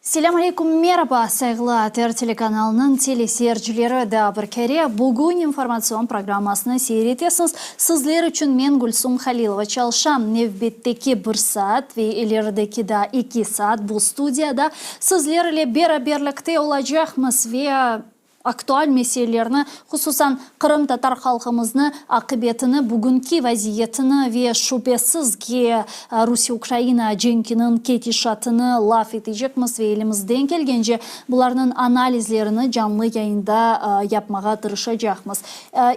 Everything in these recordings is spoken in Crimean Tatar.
Selâm aleyküm, meraba, sayğılı ATR telekanalınıñ teleseyircileri, daa bir kere bugün informatsion programmasını seyir etesiñiz. Sizler içün men, Gülsum Halilova, çalışam. Nevbetteki bir saat ve ilerideki daa eki saat bu studiyada sizler ile beraberlikte olacaqmız ve aktual meselelerni, hususan qırımtatar halqımıznı aqibetini, bugünki vaziyetini ve şübesiz ki, Rusiye-Ukraina cenkiniñ ketişatını laf etecekmiz ve elimizden kelgence bularnıñ analizlerini canlı yayında yapmağa tırışacaqmız.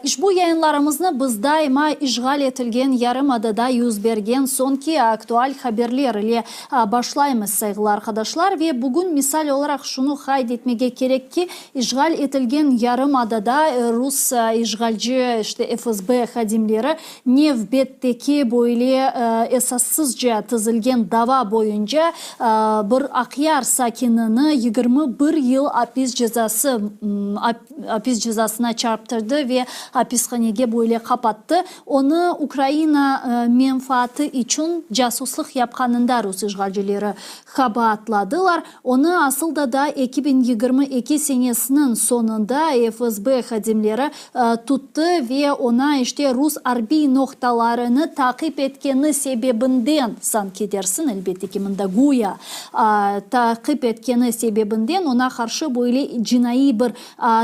İşbu yayınlarımıznı biz daima işğal etilgen yarımadada yüz bergen soñki aktual haberler ile başlaymız, sayğılı arqadaşlar. Ve bugün misal olaraq şunı qayd etmege kerek ki, işğal etilgen yarımadada rus işğalci, işte FSB hadimleri nevbetteki böyle esassızca tizilgen dava boyunca bir Aqyar sakinini 21 yıl apis cezası apis cezasına çarptırdı ve apishanege böyle qapattı. Onı Ukraina menfaatı içün casuslıq yapqanında rus işğalcileri qabaatladılar. Onı asıl da daa 2022 senesiniñ soñunda FSB hadimleri tuttı ve oña işte rus arbiy noqtalarını taqip etkeni sebebinden, sanki dersiñ, elbette ki, mında güya taqip etkeni sebebinden oña qarşı böyle cinaiy bir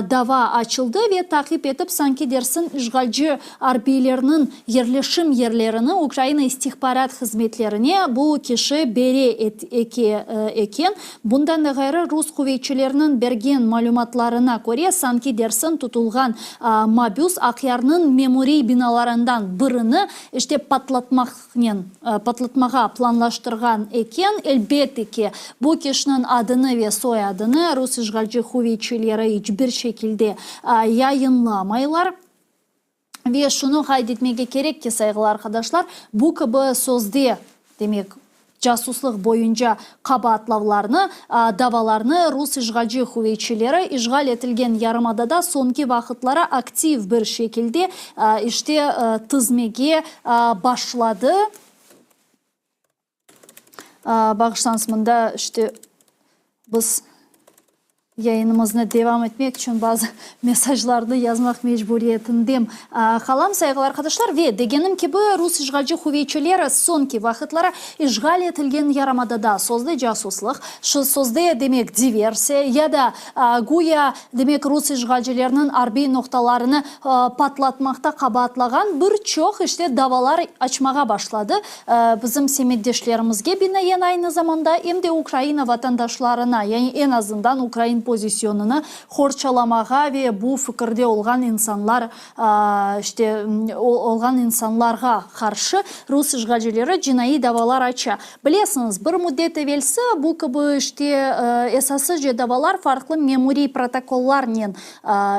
dava açıldı ve taqip etip, sanki dersiñ, işğalci arbiylerniñ yerleşim yerlerini Ukraina istihbarat hızmetlerine bu kişi bere eken. Bundan da ğayrı, rus quvetçileriniñ bergen malümatlarına köre, sanki dersiñ, tutulğan mabüs Aqyarnıñ memuriy binalarından birini işte patlatmaqnen patlatmağa planlaştırğan eken. Elbette ki, bu kişiniñ adını ve soyadını rus işğalci quvetçileri iç bir şekilde yayınlamaylar. Ve şunı qayd etmege kerek ki, sayğılı arqadaşlar, bu kibi sözde, demek, casuslıq boyunca qabaatlavlarnı, davalarnı rus işğalci quvetçileri işğal etilgen yarımadada soñki vaqıtları aktiv bir şekilde, işte, tizmege başladı. Bağışlañız, mında, işte, biz yayınımıznı devam etmek içün bazı mesajlarnı yazmaq mecburiyetindem qalam, sayğılı arqadaşlar. Ve, degenim kibi, rus işğalci quvetçileri soñki vaqıtları işğal etilgen yarımadada sözde casuslıq, sözde, demek, diversiya ya da, güya, demek, rus işğalcileriniñ arbiy noqtalarını patlatmaqta qabaatlağan bir çoq, işte, davalar açmağa başladı. Bizim semetdeşlerimizge binaen aynı zamanda em de Ukraina vatandaşlarına, yani eñ azından ukrain pozisyonını qorçalamağa ve bu fikirde olğan insanlar, işte, olğan insanlarğa qarşı rus işğalcileri cinaiy davalar aça. Bilesiñiz, bir müddet evelsi bu kibi, işte, esassızca davalar farqlı memuriy protokollarnen,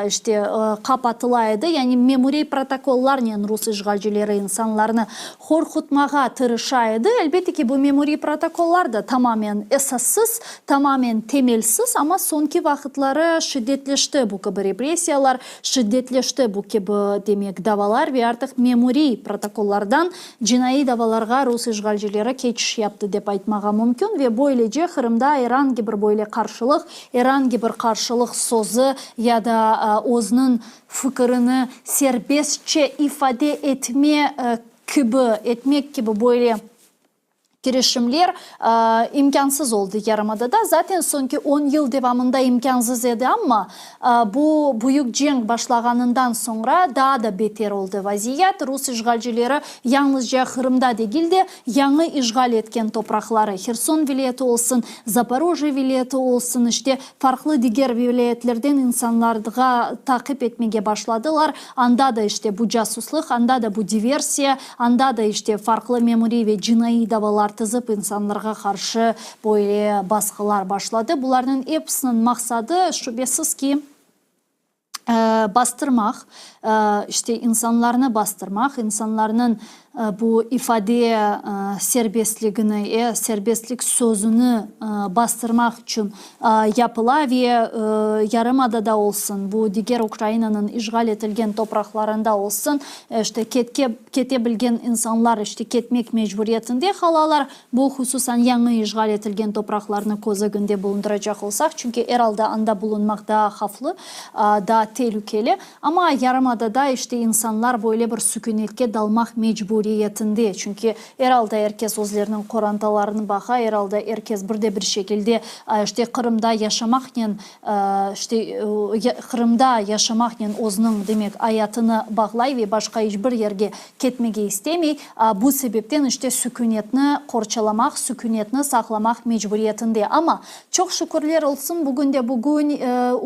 işte, qapatıla edi, yani memuriy protokollarnen rus işğalcileri insanlarnı qorqutmağa tırışa edi. Elbette ki, bu memuriy protokollar da tamamen esassız, tamamen temelsiz, amma soñki vaqıtları şiddetleşti bu kibi repressiyalar, şiddetleşti bu kibi, demek, davalar ve artıq memuriy protokollardan cinaiy davalarğa rus işğalcileri keçiş yaptı, dep aytmağa mümkün ve böylece Qırımda er angi bir böyle qarşılıq, Er angi bir qarşılıq sözü ya da özüniñ fikirini serbestçe ifade etme kibi, etmek kibi böyle kirişimler imkânsız oldı yarımadada. Zaten soñki on yıl devamında imkânsız edi, amma bu büyük cenk başlağanından soñra daa da beter oldı vaziyet. Rus işğalcileri yalnızca Qırımda degil de, Yañı işğal etken topraqları, Herson vilâyeti olsun, Zaporojye vilâyeti olsun, işte, farqlı diger vilâyetlerden insanlardğa taqip etmege başladılar. Anda da, işte, bu casuslıq, anda da bu diversiya, anda da, işte, farqlı memuriy ve cinaiy davalar. leyhalar tizip, insanlarğa qarşı böyle basqılar başladı. Bularnıñ episiniñ maqsadı, şübesiz ki, bastırmaq, işte insanlarnı bastırmaq, insanlarnıñ bu ifade serbestligini, serbestlik sözüni bastırmaq içün yapıla ve yarımadada olsun, bu diger Ukrainanıñ işğal etilgen topraqlarında olsun, işte ketke kete bilgen insanlar işte ketmek mecburiyetinde qalalar. Bu, hususan, yañı işğal etilgen topraqlarnı köz ögünde bulundıracaq olsaq, çünki er alda anda bulunmaq daa havflı, daa telükeli. Amma yarımadada, işte, insanlar böyle bir sükünetke dalmaq mecburiyetinde, çünki er alda er kes özleriniñ qorantalarını baqa, er alda er kes bir de bir şekilde, işte, Qırımda yaşamaqnen, işte, Qırımda yaşamaqnen özüniñ, demek, ayatını bağlay ve başqa iç bir yerge ketmege istemey, bu sebepten işte sükünetni qorçalamaq, sükünetni saqlamaq mecburiyetinde. Amma, çoq şükürler olsun, bugün de bugün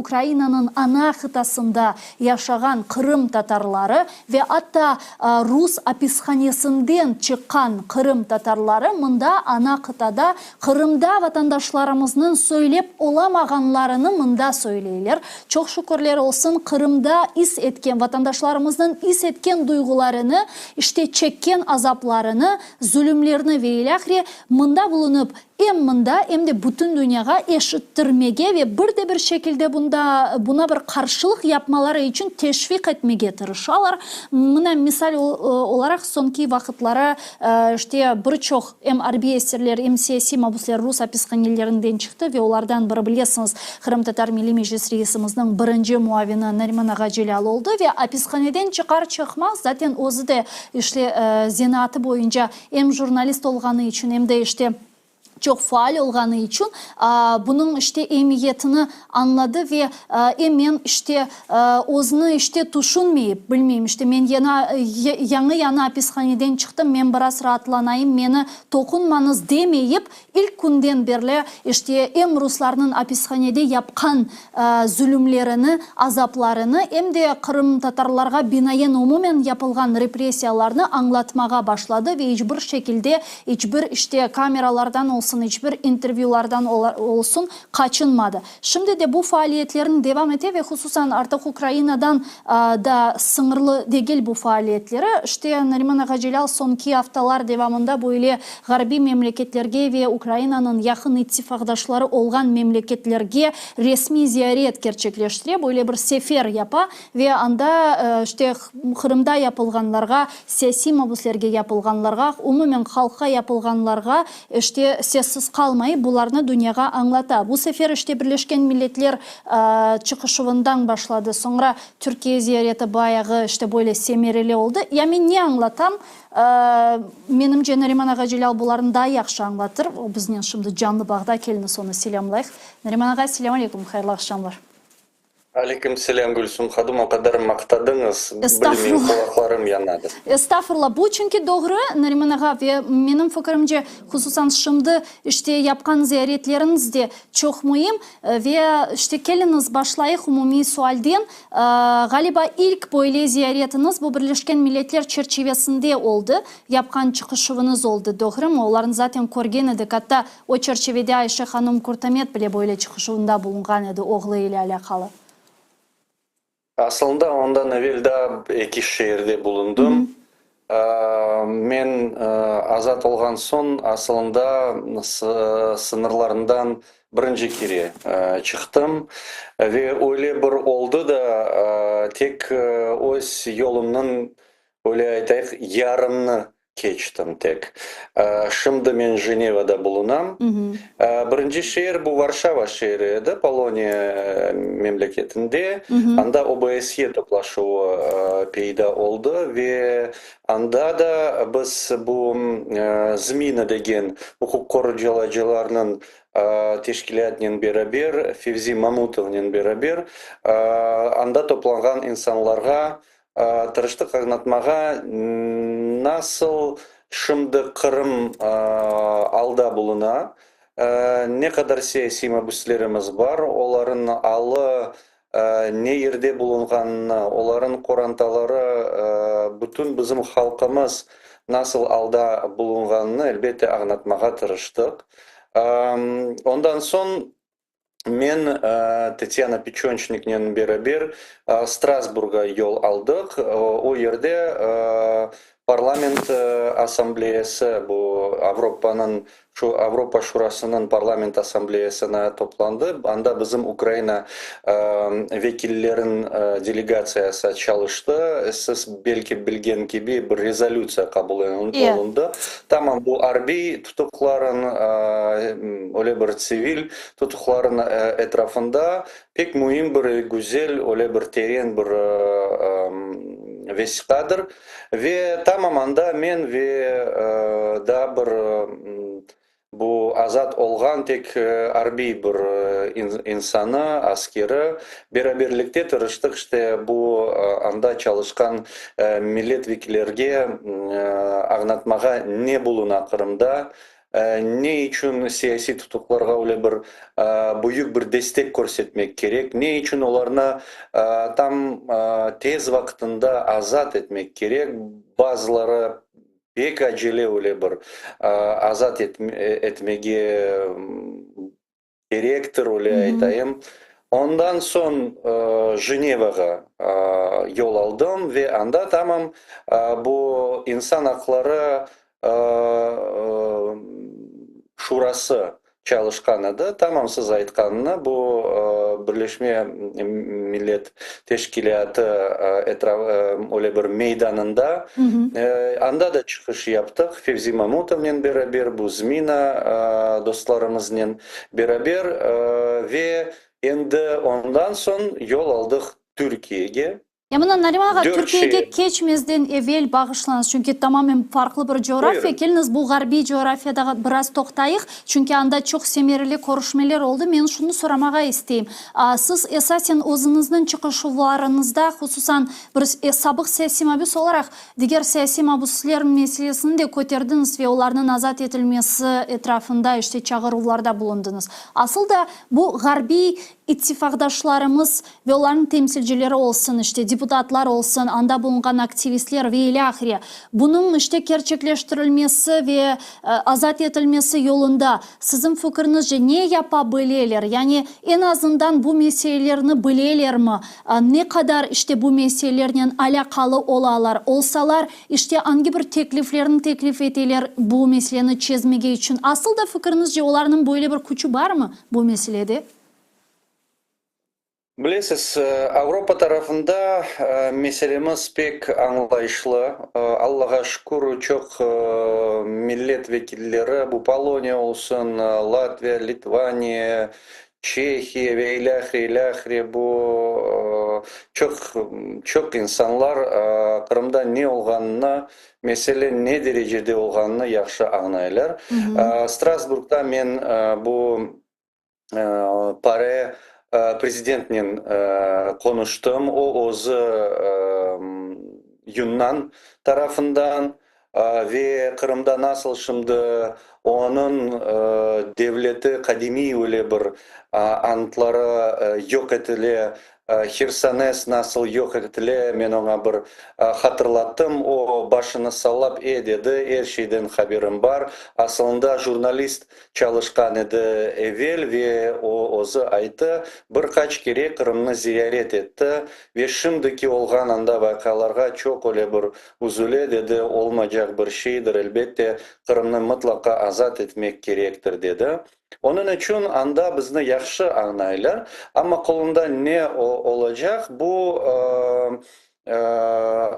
Ukrainanıñ ana qıtasında yaşağan qırım tatarları ve atta rus apishanesinden çıqqan qırım tatarları mında, ana qıtada, Qırımda vatandaşlarımıznıñ söylep olamağanlarını mında söyleyler. Çoq şükürler olsun, Qırımda is etken, vatandaşlarımıznıñ is etken duyğularını, işte çekken azaplarını, zulümlerni ve ilâhre mında bulunıp, em mında, em de bütün dünyağa eşittirmege ve bir de bir şekilde bunda, buna bir qarşılıq yapmaları içün teşviq etmege tırışalar. Mına, misal olaraq, soñki vaqıtları, işte, bir çoq Em arbiy esirler, em siyasiy mabusler rus apishanelerinden çıqtı ve olardan biri, bilesiñiz, Qırımtatar Milliy Meclis reisimizniñ birinci muavini Nariman ağa Celâl oldı ve apishaneden çıqar-çıqmaz, zaten özü de, işte, zenaatı boyunca em jurnalist olğanı içün, em de, işte, çoq faal olğanı içün, bunıñ, işte, emiyetini añladı ve emen, işte, Özüni işte tüşünmeyip, bilmeyim, işte men yañı-yañı apishaneden çıqtım, men biraz raatlanayım, meni toqunmañız demeyip, ilk künden berli işte em ruslarnıñ apishanede yapqan zulümlerini, azaplarını, em de qırımtatarlarğa binaen umumen yapılğan repressiyalarnı añlatmağa başladı ve iç bir şekilde iç bir işte kameralardan olsun, iç bir intervyulardan olsun qaçınmadı. Şimdi de bu faaliyetlerini devam ete ve hususan artıq Ukrainadan da sıñırlı degil bu faaliyetleri. İşte, Nariman ağa Celâl soñki aftalar devamında böyle ğarbiy memleketlerge ve Ukrainanıñ yaqın ittifaqdaşları olğan memleketlerge resmiy ziyaret kerçekleştire, böyle bir sefer yapa ve anda, işte, Qırımda yapılğanlarğa, siyasiy mabüslerge yapılğanlarğa, umumen halqqa yapılğanlarğa, işte, sessiz qalmayıp, bularnı dünyağa añlata. Bu sefer, işte, Birleşken Milletler çıqışuvından başladı, soñra Türkiye ziyareti bayağı, işte, böyle semereli oldı. Ya men ne añlatam? Menimce, Nariman ağa Celâl bularnı daa yahşı añlatır. O biznen şimdi canlı bağda, keliñiz onı selâmlayıq. Nariman ağa, selâm aleyküm, hayırlı aqşamlar. Aleyküm selâm, Gülsüm hadım, o qadar maqtadıñız, bilmeyim, qulaqlarım yanadı. Estağfurullah, bu çünki doğru, Nariman ağa, ve menim fikirimce, hususan şimdi, işte, yapqan ziyaretleriñiz de çoq müim. Ve, işte, keliñiz, başlayıq umumiy sualden. Ğaliba, ilk böyle ziyaretiñiz bu Birleşken Milletler çerçivesinde oldı, yapqan çıqışuvıñız oldı, doğrumı? Olarnı zaten körgen edik, atta O çerçivede Ayşe hanım Kurtamet bile böyle çıqışuvında bulunğan edi, oğlu ile alâqalı. Aslında ondan evel daa eki şeerde bulundım. Men azat olğan soñ asılında sıñırlarından birinci kere çıqtım. Ve öyle bir oldı da, tek öz yolumnıñ, öyle aytayıq, yarımnı keçtim tek. Şimdi men Jenevada bulunam. Birinci şeer bu Varşava şeeri edi, Poloniya memleketinde. Anda OBSE toplaşuvı peyda oldı ve anda da biz bu ZMINA degen uquq qoruyıcılarnıñ teşkilâtnen beraber, Fevzi Mamutovnen beraber anda toplanğan insanlarğa Tırıştıq añlatmağa, nasıl şimdi Qırım alda buluna, ne qadar siyasiy mabüslerimiz bar, olarıñ alı ne yerde bulunğanını, olarıñ qorantaları, bütün bizim halqımız. nasıl alda bulunğanını, elbette, añlatmağa tırıştıq. Ondan soñ men Tetyana Peçonçniknen beraber Strasburgğa yol aldıq. O yerde Parlament Assambleyası, bu Avropanıñ, şu Avropa Şurasınıñ Parlament Assambleyasına toplandı. Anda bizim Ukraina vekillerin delegatsiyası çalıştı. Siz belki bilgen kibi, bir rezolütsiya qabul olundı. Tamam bu arbiy tutuqların, öyle bir tsivil tutuqların etrafında pek müim bir, güzel, öyle bir teren bir vesiqadır. Ve tamam anda men ve daa bir bu azat olğan tek arbiy bir insanı, askeri, beraberlikte tırıştıq işte bu anda çalışqan milletvekillerge añlatmağa ne buluna Qırımda, Ne içün siyasiy tutuqlarğa öyle bir büyük bir destek körsetmek kerek? Ne içün olarnı tam tez vaqtında azat etmek kerek? Bazıları pek acele öyle bir azat etmege kerektir, öyle aytayım. Ondan soñ Jenevağa yol aldım ve anda tamam bu İnsan aqları şurası çalışqan edi. Tamam siz aytqanını, bu Birleşme Millet Teşkilâtı öyle bir meydanında, anda da çıqış yaptıq Fevzi Mamutovnen beraber, bu ZMINA dostlarımıznen beraber ve endi ondan soñ yol aldıq Türkiyege. Ya mına, Nariman ağa, Türkiyege keçmezden evel bağışlañız, çünki tamamen farqlı bir coğrafiya, keliñiz bu ğarbiy coğrafiyada biraz toqtayıq, çünki anda çoq semereli körüşmeler oldı. Men şunı soramağa isteyim, siz esasen özüñizniñ çıqışuvlarıñızda, hususan bir sabıq siyasiy mabüs olaraq, diger siyasiy mabüsler meselesini de köterdiñiz ve olarnıñ azat etilmesi etrafında işte çağıruvlarda bulundıñız. Asıl da bu ğarbiy İttifaqdaşlarımız ve olarnıñ temsilcileri olsun, işte, deputatlar olsun, anda bulunğan aktivistler ve ilâhre, bunıñ, işte, kerçekleştirilmesi ve azat etilmesi yolunda, siziñ fikriñizce, ne yapa bileler? Yani, eñ azından bu meselelerni bilelermi? Ne qadar, işte, bu meselelernen alâqalı olalar? Olsalar, işte, angi bir tekliflerni teklif eteler bu meseleni çezmege içün? Asıl da, fikriñizce, olarnıñ böyle bir küçü barmı bu meselede? Bilesiz, Avropa tarafında meselemiz pek añlayışlı. Allağa şükür, çoq millet vekilleri, bu Poloniya olsun, Latviya, Litvaniya, Çehiya ve ilâhre, ilâhre, bu çoq, çoq insanlar Qırımda ne olğanını, mesele ne derecede olğanını yahşı añlaylar. Strasburgda men bu PARE prezidentnen qonuştım, o özü yunan tarafından ve Qırımda nasıl şimdi onıñ devleti qadimiy öyle bir antları yoq etile, Hersones nasıl yoq etile, men oña bir hatırlattım, o başını sallap, e, dedi, er şeyden haberim bar. Asılında jurnalist çalışqan edi evel ve o özü ayttı, bir qaç kere Qırımnı ziyaret etti ve şimdiki olğan anda vaqialarğa çoq öyle bir üzüle, dedi, olmacaq bir şeydir, elbette, Qırımnı mıtlaqa azat etmek kerektir, dedi. Onıñ içün anda bizni yahşı añlaylar, amma qolunda ne olacaq, bu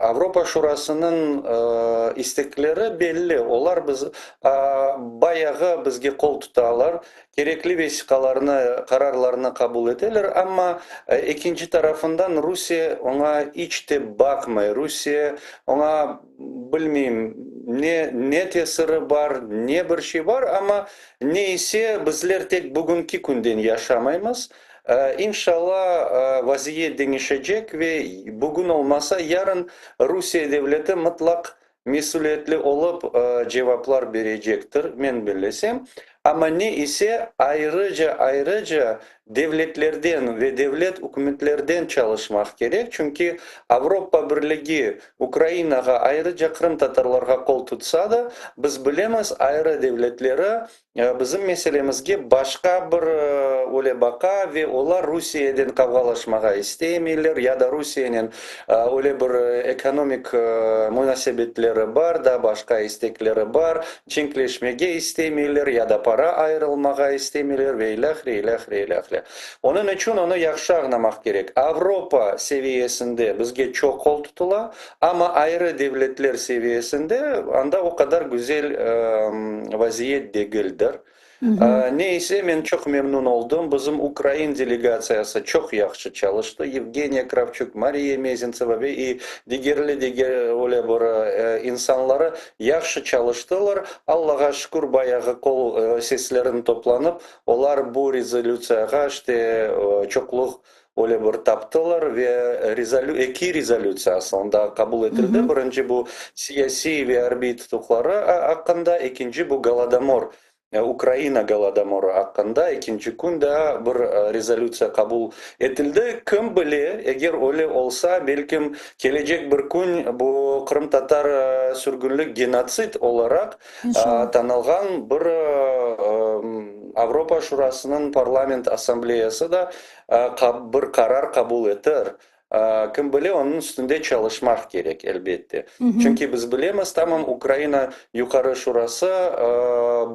Avropa Şurasınıñ istekleri belli, olar biz bayağı bizge qol tutalar, kerekli vesiqalarnı, qararlarnı qabul eteler, amma ekinci tarafından Rusiye oña iç te baqmay, Rusiye oña, bilmeyim, ne ne tesiri bar, ne bir şey bar, amma ne ise bizler tek bugünki künden yaşamaymız. İnşalla, vaziyet deñişecek ve bugün olmasa, yarın Rusiye devleti mıtlaq mesüliyetli olıp cevaplar berecektir, men bellesem. Amma ne ise ayrıca ayrıca devletlerden ve devlet ükümetlerden çalışmaq kerek, çünki Avropa Birligi Ukrainağa, ayrıca qırımtatarlarğa qol tutsa da, biz bilemiz, ayrı devletleri Bizim meselemizge başqa bir öyle baqa ve olar Rusiyeden qavğalaşmağa istemeyler ya da Rusiyenen öyle bir ekonomik munasebetleri bar, da başqa istekleri bar, cenkleşmege istemeyler ya da para ayırılmağa istemeyler ve ilâhre, ilâhre, ilâhre. Onıñ içün onı yahşı añlamaq kerek. Avropa seviyesinde bizge çoq qol tutula, Amma ayrı devletler seviyesinde anda o qadar güzel vaziyet degildir. Ne ise, men çoq memnun oldım, bizim ukrain delegatsiyası çoq yahşı çalıştı, Yevgeniya Kravçuk, Mariya Mezentseva ve i digerli diger öyle bir insanları yahşı çalıştılar. Allağa şükür, bayağı qol seslerin toplanıp, olar bu rezolütsiyağa işte çoqluq Öyle bir taptılar ve eki rezolütsiya aslında qabul etildi. Birinci bu siyasiy ve arbiy tutuqları aqqında, ekinci bu Golodomor, Ukraina Golodomorı aqqında ekinci kün daa bir rezolütsiya qabul etildi. Kim bile, eger öyle olsa, belkim, kelecek bir kün bu qırımtatar sürgünlik genotsid olaraq tanılğan bir Avropa Şurasınıñ Parlament Assambleyası da bir qarar qabul eter. Kim bile, onıñ üstünde çalışmaq kerek, elbette. Çünki biz bilemiz, tamam Ukraina Yuqarı Şurası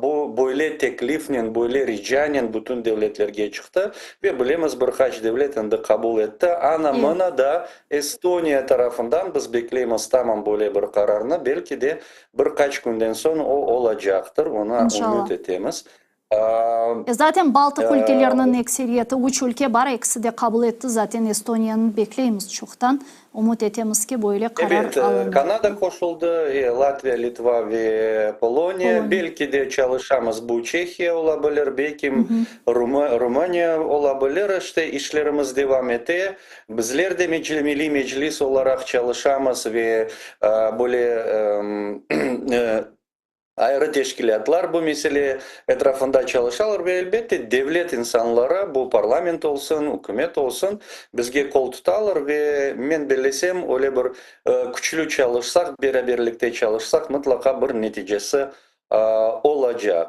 bu böyle teklifnen, böyle ricanen bütün devletlerge çıqtı ve bilemiz, bir qaç devlet endi qabul etti. Ana mına da Estoniya tarafından biz bekleymiz tamam böyle bir qararnı, belki de bir qaç künden soñ o olacaqtır, oña ümüt etemiz. Zaten Baltıq ülkeleriniñ ekseriyeti, üç ülke bar, ekisi de qabul etti, zaten Estoniyanı bekleymiz çoqtan, ümüt etemiz ki, böyle qarar alınır. Evet, Kanada qoşuldı, Latviya, Litva ve Poloniya, belki de çalışamız, bu Çehiya ola bilir, belki Rumıniya ola bilir, işte işlerimiz devam ete, bizler de Milliy Meclis olaraq çalışamız ve böyle Ayrı teşkilâtlar bu mesele etrafında çalışalar ve, elbette, devlet insanları, bu parlament olsun, ükümet olsun, bizge qol tutalar ve men bellesem, öyle bir küçlü çalışsaq, beraberlikte çalışsaq, mıtlaqa bir neticesi olacaq.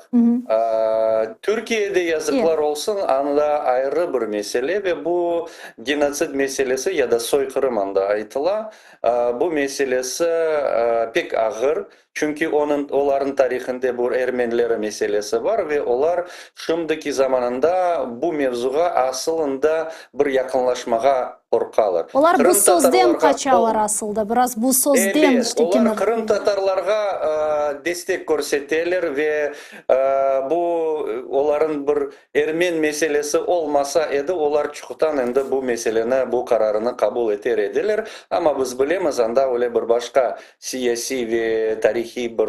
Türkiyede, yazıqlar olsun, anda ayrı bir mesele ve bu genotsid meselesi ya da soyqırım anda aytıla, bu meselesi pek ağır. Çünki onıñ, olarnıñ tarihinde bu ermenileri meselesi bar ve olar şimdiki zamanında bu mevzuğa asılında bir yaqınlaşmağa qorqalar. Olar bu sözden qaçalar asılda, biraz bu sözden, Ebet, işte olar kimir. qırımtatarlarğa destek körseteler ve bu olarnıñ bir Ermen meselesi olmasa edi, olar çoqtan endi bu meseleni, bu qararını qabul eter ediler. Amma biz bilemiz, anda öyle bir başqa siyasiy ve tarihiy bir,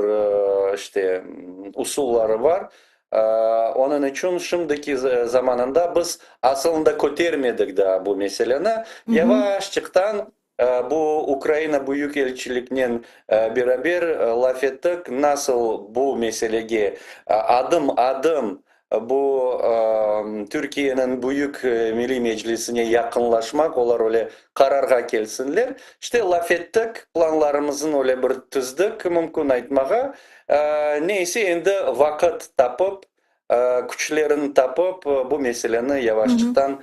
işte, usulları bar. Onıñ içün şimdiki zamanında biz asılında kötermedik daa bu meseleni. Yavaşçıqtan Bu Ukraina Büyükelçiliknen beraber laf ettik, nasıl bu meselege adım-adım bu Türkiyeniñ Büyük Milliy Meclisine yaqınlaşmaq, olar öyle qararğa kelsinler. İşte, laf ettik, planlarımıznı öyle bir tizdik, mümkün aytmağa. Neyse, endi vaqıt tapıp, Küçlerini tapıp, bu meseleni yavaşçıqtan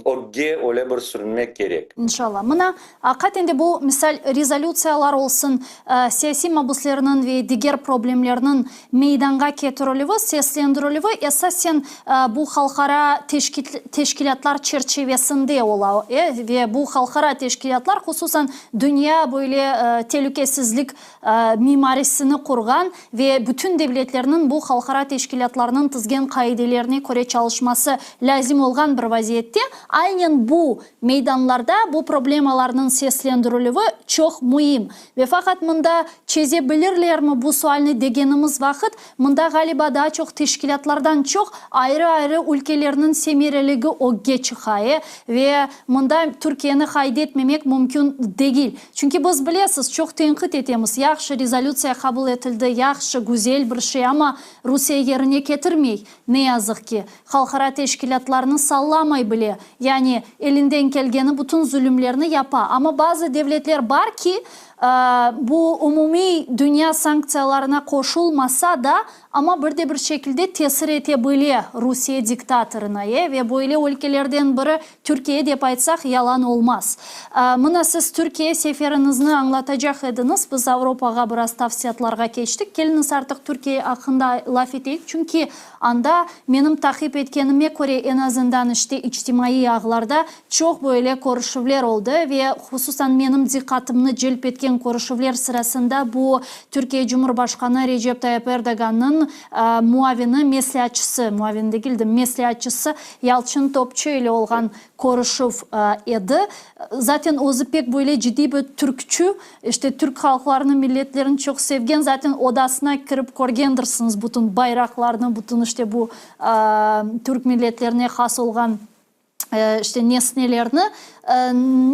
ögge öyle bir sürünmek kerek. İnşallah. Mına, aqiqaten de bu, misal, rezolütsiyalar olsun, siyasiy mabuslerniñ ve diger problemlerniñ meydanğa ketirilüvi, seslendirilüvi esasen bu halqara teşkilâtlar çerçivesinde ola ve bu halqara teşkilâtlar, hususan, dünya böyle telükesizlik mimarisini qurğan ve bütün devletlerniñ bu halqara teşkilâtlarnıñ tizgen qaidelerine köre çalışması lâzim olğan bir vaziyet. vaziyette aynen bu meydanlarda bu problemalarnıñ seslendirilüvi çoq müim. Ve faqat mında çeze bilirlermi bu sualni degenimiz vaqıt, mında ğaliba daa çoq teşkilâtlardan çoq ayrı-ayrı ülkelerniñ semereligi ögge çıqa, e Ve mında Türkiyeni qayd etmemek mümkün degil. Çünki biz, bilesiz, çoq tenqit etemiz, yahşı, rezolütsiya qabul etildi, yahşı, güzel bir şey, amma Rusiye yerine ketirmey, ne yazıq ki. Halqara teşkilâtlarnı sallamay bile, yani elinden kelgeni bütün zulümlerni yapa. Amma bazı devletler bar ki, bu umumiy dünya sanktsiyalarına qoşulmasa da, amma bir de bir şekilde tesir ete bile Rusiye diktatorına, e, ve böyle ülkelerden biri Türkiye dep aytsaq, yalan olmaz. Mına siz Türkiye seferiñizni añlatacaq ediñiz, biz Avropağa biraz tafsiyatlarğa keçtik. Keliñiz artıq Türkiye aqqında laf eteyik, çünki Anda, menim taqip etkenime köre, eñ azından işte içtimaiy ağlarda çoq böyle körüşüvler oldı ve hususan menim diqqatımnı celp etken körüşüvler sırasında bu Türkiye Cumhurbaşqanı Recep Tayyip Erdogannıñ muavini, mesleatçısı, muavini degil de, mesleatçısı Yalçın Topçu ile olğan körüşüv edi. Zaten özü pek böyle ciddiy bir türkçü, işte türk halqlarını, milletlerini çoq sevgen, zaten odasına kirip körgendirsiñiz bütün bayraqlarnı, bütün işte bu türk milletlerine has olğan işte nesnelerni.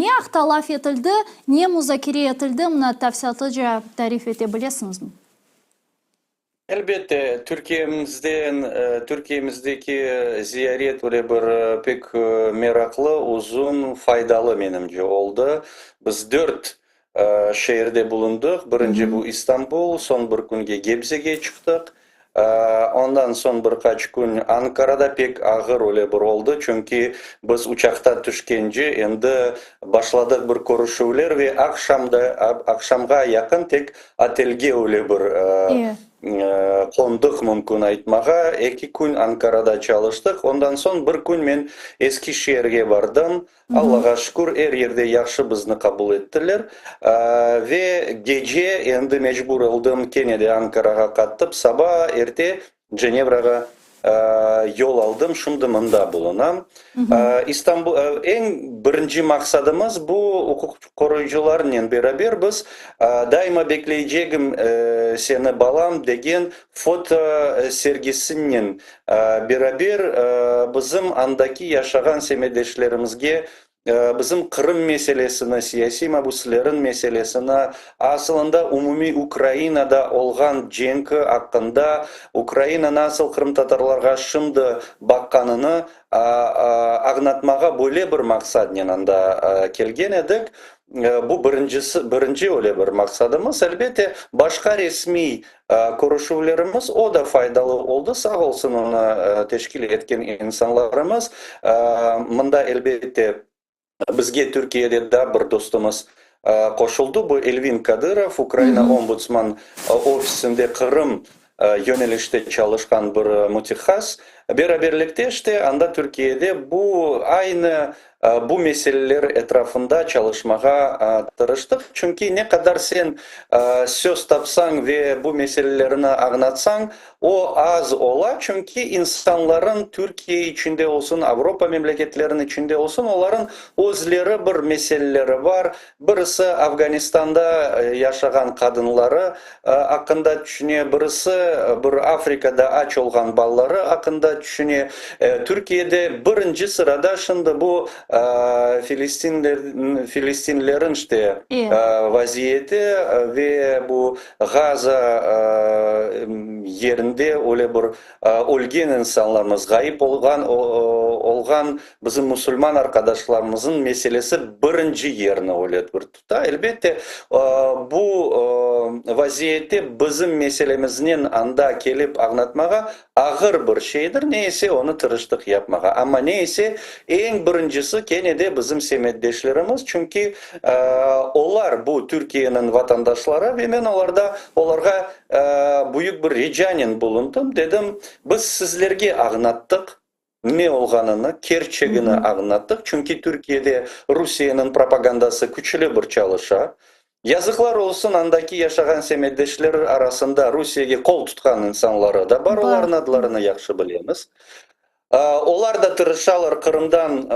Ne aqta laf etildi, ne muzakere etildi, mına tafsilâtlıca tarif ete bilesiñizmi? Elbette, Türkiyemizden, Türkiyemizdeki ziyaret öyle bir pek meraqlı, uzun, faydalı menimce oldı. Biz dört şeerde bulundıq. Birinci bu İstanbul, soñ bir künge Gebzege çıqtıq. Ondan soñ bir qaç kün Ankarada pek ağır öyle bir oldı, çünki biz uçaqta tüşkence endi başladıq bir körüşüvler ve aqşamda, aqşamğa yaqın tek Otelge öyle bir qondıq mümkün aytmağa. Eki kün Ankarada çalıştıq. Ondan soñ bir kün men Eskişehirge bardım. Allağa şükür, er yerde yahşı bizni qabul ettiler. Ve gece endi mecbur oldım kene de Ankarağa qattıp, saba erte Cenevrağa yol aldım, şimdi mında bulunam. İstanbul, eñ birinci maqsadımız bu uquq qoruyıcılarnen beraber biz Daima bekleycegim seni, balam degen foto sergisinen beraber bizim andaki yaşağan semetdeşlerimizge Bizim Qırım meselesini, siyasiy mabüslerin meselesini, asılında umumiy Ukrainada olğan cenki aqqında, Ukraina nasıl qırımtatarlarğa şimdi baqqanını añlatmağa böyle bir maqsadnen anda kelgen edik. Bu birincisi, birinci öyle bir maqsadımız. Elbette, başqa resmiy Körüşüvlerimiz, o da faydalı oldı, sağ olsun onı teşkil etken insanlarımız. Mında, elbette, bizge Türkiyede daa bir dostumız qoşuldı, bu Elvin Kadırov, Ukraina Ombudsman ofisinde Qırım yönelişte çalışqan bir mütehass. Beraberlikte, işte, anda Türkiyede bu aynı Bu meseleler etrafında çalışmağa tırıştıq, çünki ne qadar sen söz tapsañ ve bu meselelerini añlatsañ, o az ola, çünki insanların, Türkiye içinde olsun, Avropa memleketleriniñ içinde olsun, olarıñ özleri bir meseleleri bar, Birisi Afganistanda yaşağan qadınları aqqında tüşüne, birisi bir Afrikada aç olğan balaları aqqında tüşüne. Türkiyede birinci sırada şimdi bu filistinlerin işte vaziyeti ve bu Gaza yerinde öyle bir ölgen insanlarımız, ğayıp olğan olğan bizim musulman arqadaşlarımızın meselesi birinci yerni öyle bir tuta. Elbette, bu vaziyette bizim meselemiznen anda kelip añlatmağa ağır bir şeydir, ne ise onı tırıştıq yapmağa. Amma ne ise eñ birincisi kene de bizim semetdeşlerimiz, çünki olar bu Türkiyeniñ vatandaşları ve men olarda olarğa Büyük bir ricanen bulundım, dedim, biz sizlerge añlattıq ne olğanını, kerçegini añlattıq, çünki Türkiyede Rusiyeniñ propagandası küçlü bir çalışa. Yazıqlar olsun, andaki yaşağan semetdeşler arasında Rusiyege qol tutqan insanları da bar, olarnıñ adlarını yahşı bilemiz. Olar da tırışalar Qırımdan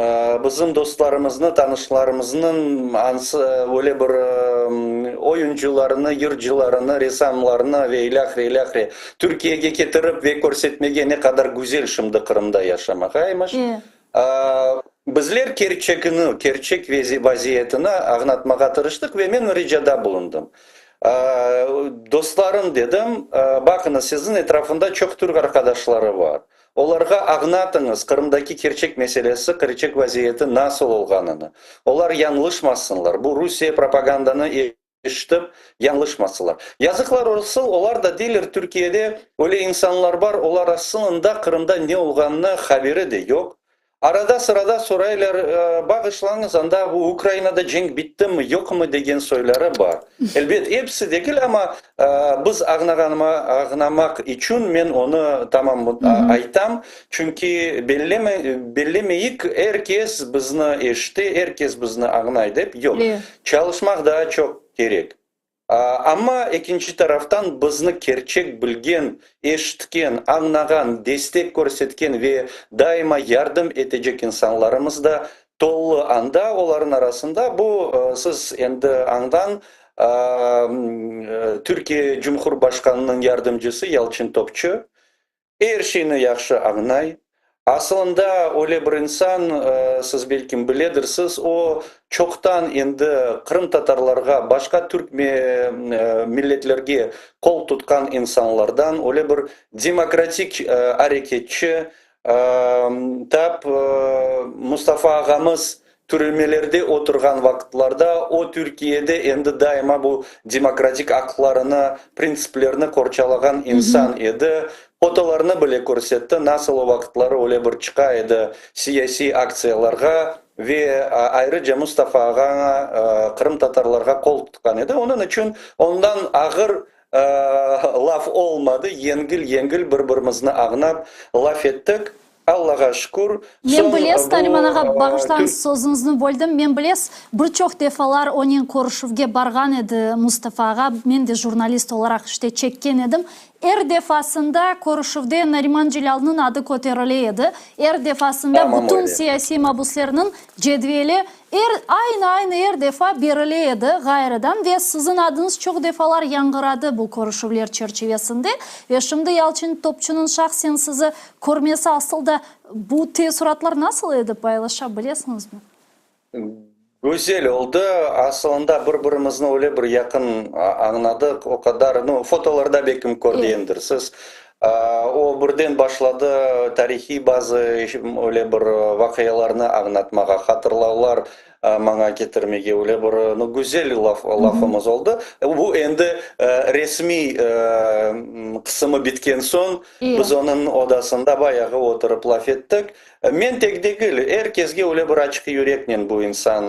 bizim dostlarımıznı, tanışlarımıznıñ ansı öyle bir oyuncılarını, yırcılarını, ressamlarını ve ilâhre, ilâhre Türkiyege ketirip ve körsetmege ne qadar güzel şimdi Qırımda yaşamaq, aymış. Bizler kerçekni, kerçek vaziyetini añlatmağa tırıştıq ve men ricada bulundım. Dostlarım, dedim, baqıñız, siziñ etrafında çoq türk arqadaşları bar. Olarğa añlatıñız Qırımdaki kerçek meselesi, kerçek vaziyeti nasıl olğanını. Olar yañlışmasınlar, bu Rusiye propagandanı eşitip yañlışmasınlar. Yazıqlar olsun, olar da deyler, Türkiyede öyle insanlar bar, olar aslında Qırımda ne olğanını haberi de yoq. Arada-sırada soraylar, Bağışlañız, anda bu Ukrainada cenk bittimi, yoqmı degen soyları bar. Elbet, episi degil, amma biz añlamaq içün men onı tamam aytam, çünki bellemeyik, er kes bizni eşite, er kes bizni añlay dep, yoq. Çalışmaq daa çoq kerek. Amma ekinci taraftan bizni kerçek bilgen, eşitken, añnağan, destek körsetken ve daima yardım etecek insanlarımız da tolu anda, olarnıñ arasında bu, siz endi añdan, Türkiye Cumhurbaşqanınıñ yardımcısı Yalçın Topçu, Er şeyni yahşı añlay. Asılında öyle bir insan, siz belkim biledirsiz, o çoqtan endi qırımtatarlarğa, başqa türk milletlerge qol tutqan insanlardan, öyle bir demokratik areketçi, tap Mustafa ağamız Türmelerde oturğan vaqıtlarda o Türkiyede endi daima bu demokratik aqlarını, printsiplerini qorçalağan insan edi. Fotolarını bile körsetti, nasıl o vaqıtları öyle bir çıqa edi siyasiy aktsiyalarğa ve ayrıca Mustafa ağaña, qırımtatarlarğa qol tutqan edi. Onıñ içün ondan ağır laf olmadı, yengil-yengil bir-birimizni añlap laf ettik. Allağa şükür, Men soñ bilesiz, bu Nariman ağa, bağışlañız, Türk. sözüñizni böldim, men bilesiz, bir çoq defalar onen körüşüvge barğan edi Mustafa ağa, men de jurnalist olaraq işte çekken edim. Er defasında körüşüvde Nariman Celâlnıñ adı köterile edi, er defasında Tamam bütün öyle. siyasiy mabuslerniñ cedveli er, aynı-aynı er defa berile edi ğayrıdan ve siziñ adıñız çoq defalar yañğıradı bu körüşüvler çerçivesinde. Ve şimdi Yalçın Topçunıñ şahsen sizi Körmesi asıl da bu teessuratlar nasıl edi, paylaşa bilesiñizmi? Güzel oldı. Asılında bir-birimizni öyle bir yaqın añladıq, o qadar, nu, fotolarda belkim körgendirsiz. O birden başladı tarihiy bazı öyle bir vaqialarnı añlatmağa, hatırlavlar maña ketirmege, öyle bir, nu, güzel laf, lafımız oldı. Bu endi resmiy qısımı bitken soñ, Biz onıñ odasında bayağı oturıp laf ettik. Men tek degil, er kesge öyle bir açıq yüreknen bu insan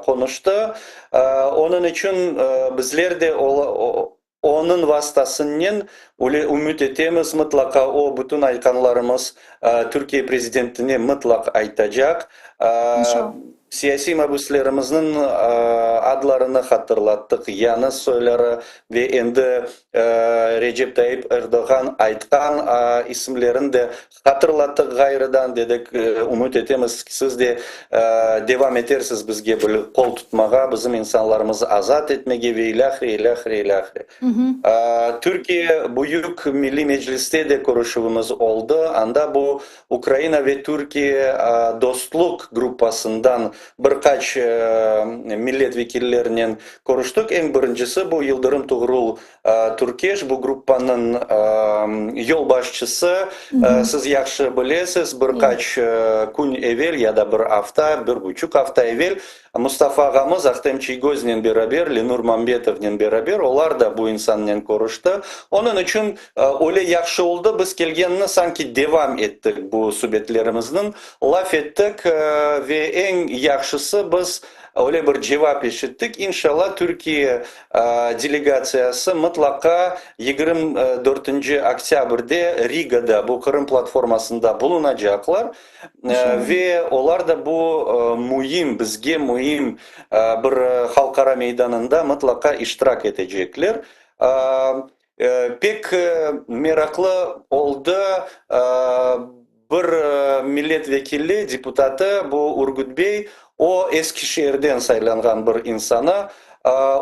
qonuştı. Onıñ içün bizler de onıñ vastasınen öyle ümüt etemiz, mıtlaqa o, bütün aytqanlarımız Türkiye prezidentine mıtlaq aytacaq. Siyasiy mabüslerimizniñ adlarını hatırlattıq, yañı soyları ve endi Recep Tayyip Erdoğan aytqan isimlerini de hatırlattıq ğayrıdan, dedik, ümüt etemiz ki, siz de devam etersiz bizge qol tutmağa, bizim insanlarımızı azat etmege ve ilâhre, ilâhre, ilâhre. Türkiye Büyük Milliy Mecliste de körüşüvimiz oldı, anda bu Ukraina ve Türkiye dostluq gruppasından bir qaç millet vekillerinen körüştik. Eñ birincisi bu Yıldırım Tuğrul Türkeş, bu gruppanıñ yolbaşçısı. Siz yahşı bilesiz, bir qaç kün evel ya da bir afta, bir buçuq afta evel Mustafa ağamız Ahtem Çiygoznen beraber, Lenur Mambetovnen beraber, olar da bu insannen körüşti. Onıñ içün öyle yahşı oldı, biz kelgenini sanki devam ettik bu subetlerimizniñ, laf ettik ve eñ yahşısı biz öyle bir cevap eşittik, inşallah Türkiye delegatsiyası mıtlaqa 24 oktâbrde Rigada bu Qırım platformasında bulunacaqlar. Ve olar da bu müim, bizge müim bir halqara meydanında mıtlaqa iştirak etecekler. Pek meraqlı oldı. Bir millet vekili, deputatı, bu Urgut bey, o Eskişehirden saylanğan bir insanı,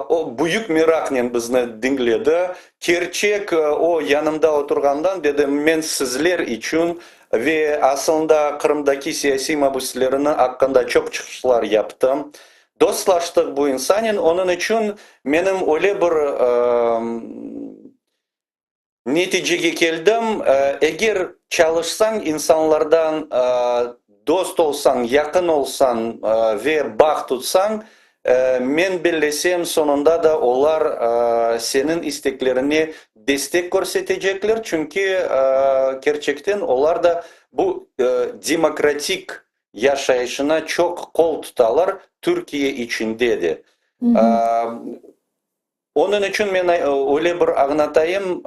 o büyük meraqnen bizni diñledi. Kerçek, o yanımda oturğandan dedi, men sizler içün ve asılında Qırımdaki siyasiy mabüslerini aqqında çoq çıqışlar yaptım. Dostlaştıq bu insannen, onıñ içün menim öyle bir Neticege keldim, eger çalışsañ, insanlardan dost olsañ, yaqın olsañ ve bağ tutsañ, men bellesem, soñunda da olar seniñ isteklerine destek körsetecekler, çünki kerçekten olar da bu demokratik yaşayışına çoq qol tutalar, Türkiye içinde de. Onıñ içün men öyle bir añlatayım,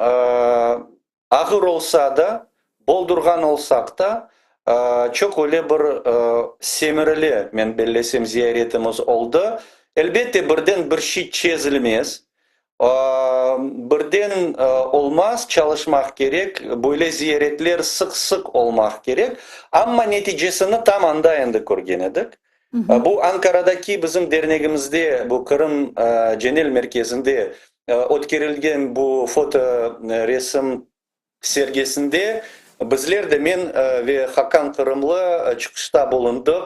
ağır olsa da, boldurğan olsaq da, çoq öyle bir semereli, men bellesem, ziyaretimiz oldı. Elbette, birden bir şey çezilmez, birden olmaz, çalışmaq kerek, böyle ziyaretler sıq-sıq olmaq kerek, amma neticesini tam anda endi körgen edik. Bu Ankaradaki bizim dernegimizde, bu Qırım Cenel merkezinde ötkerilgen bu foto resim sergisinde bizler de, men ve Hakan Qırımlı çıqışta bulundıq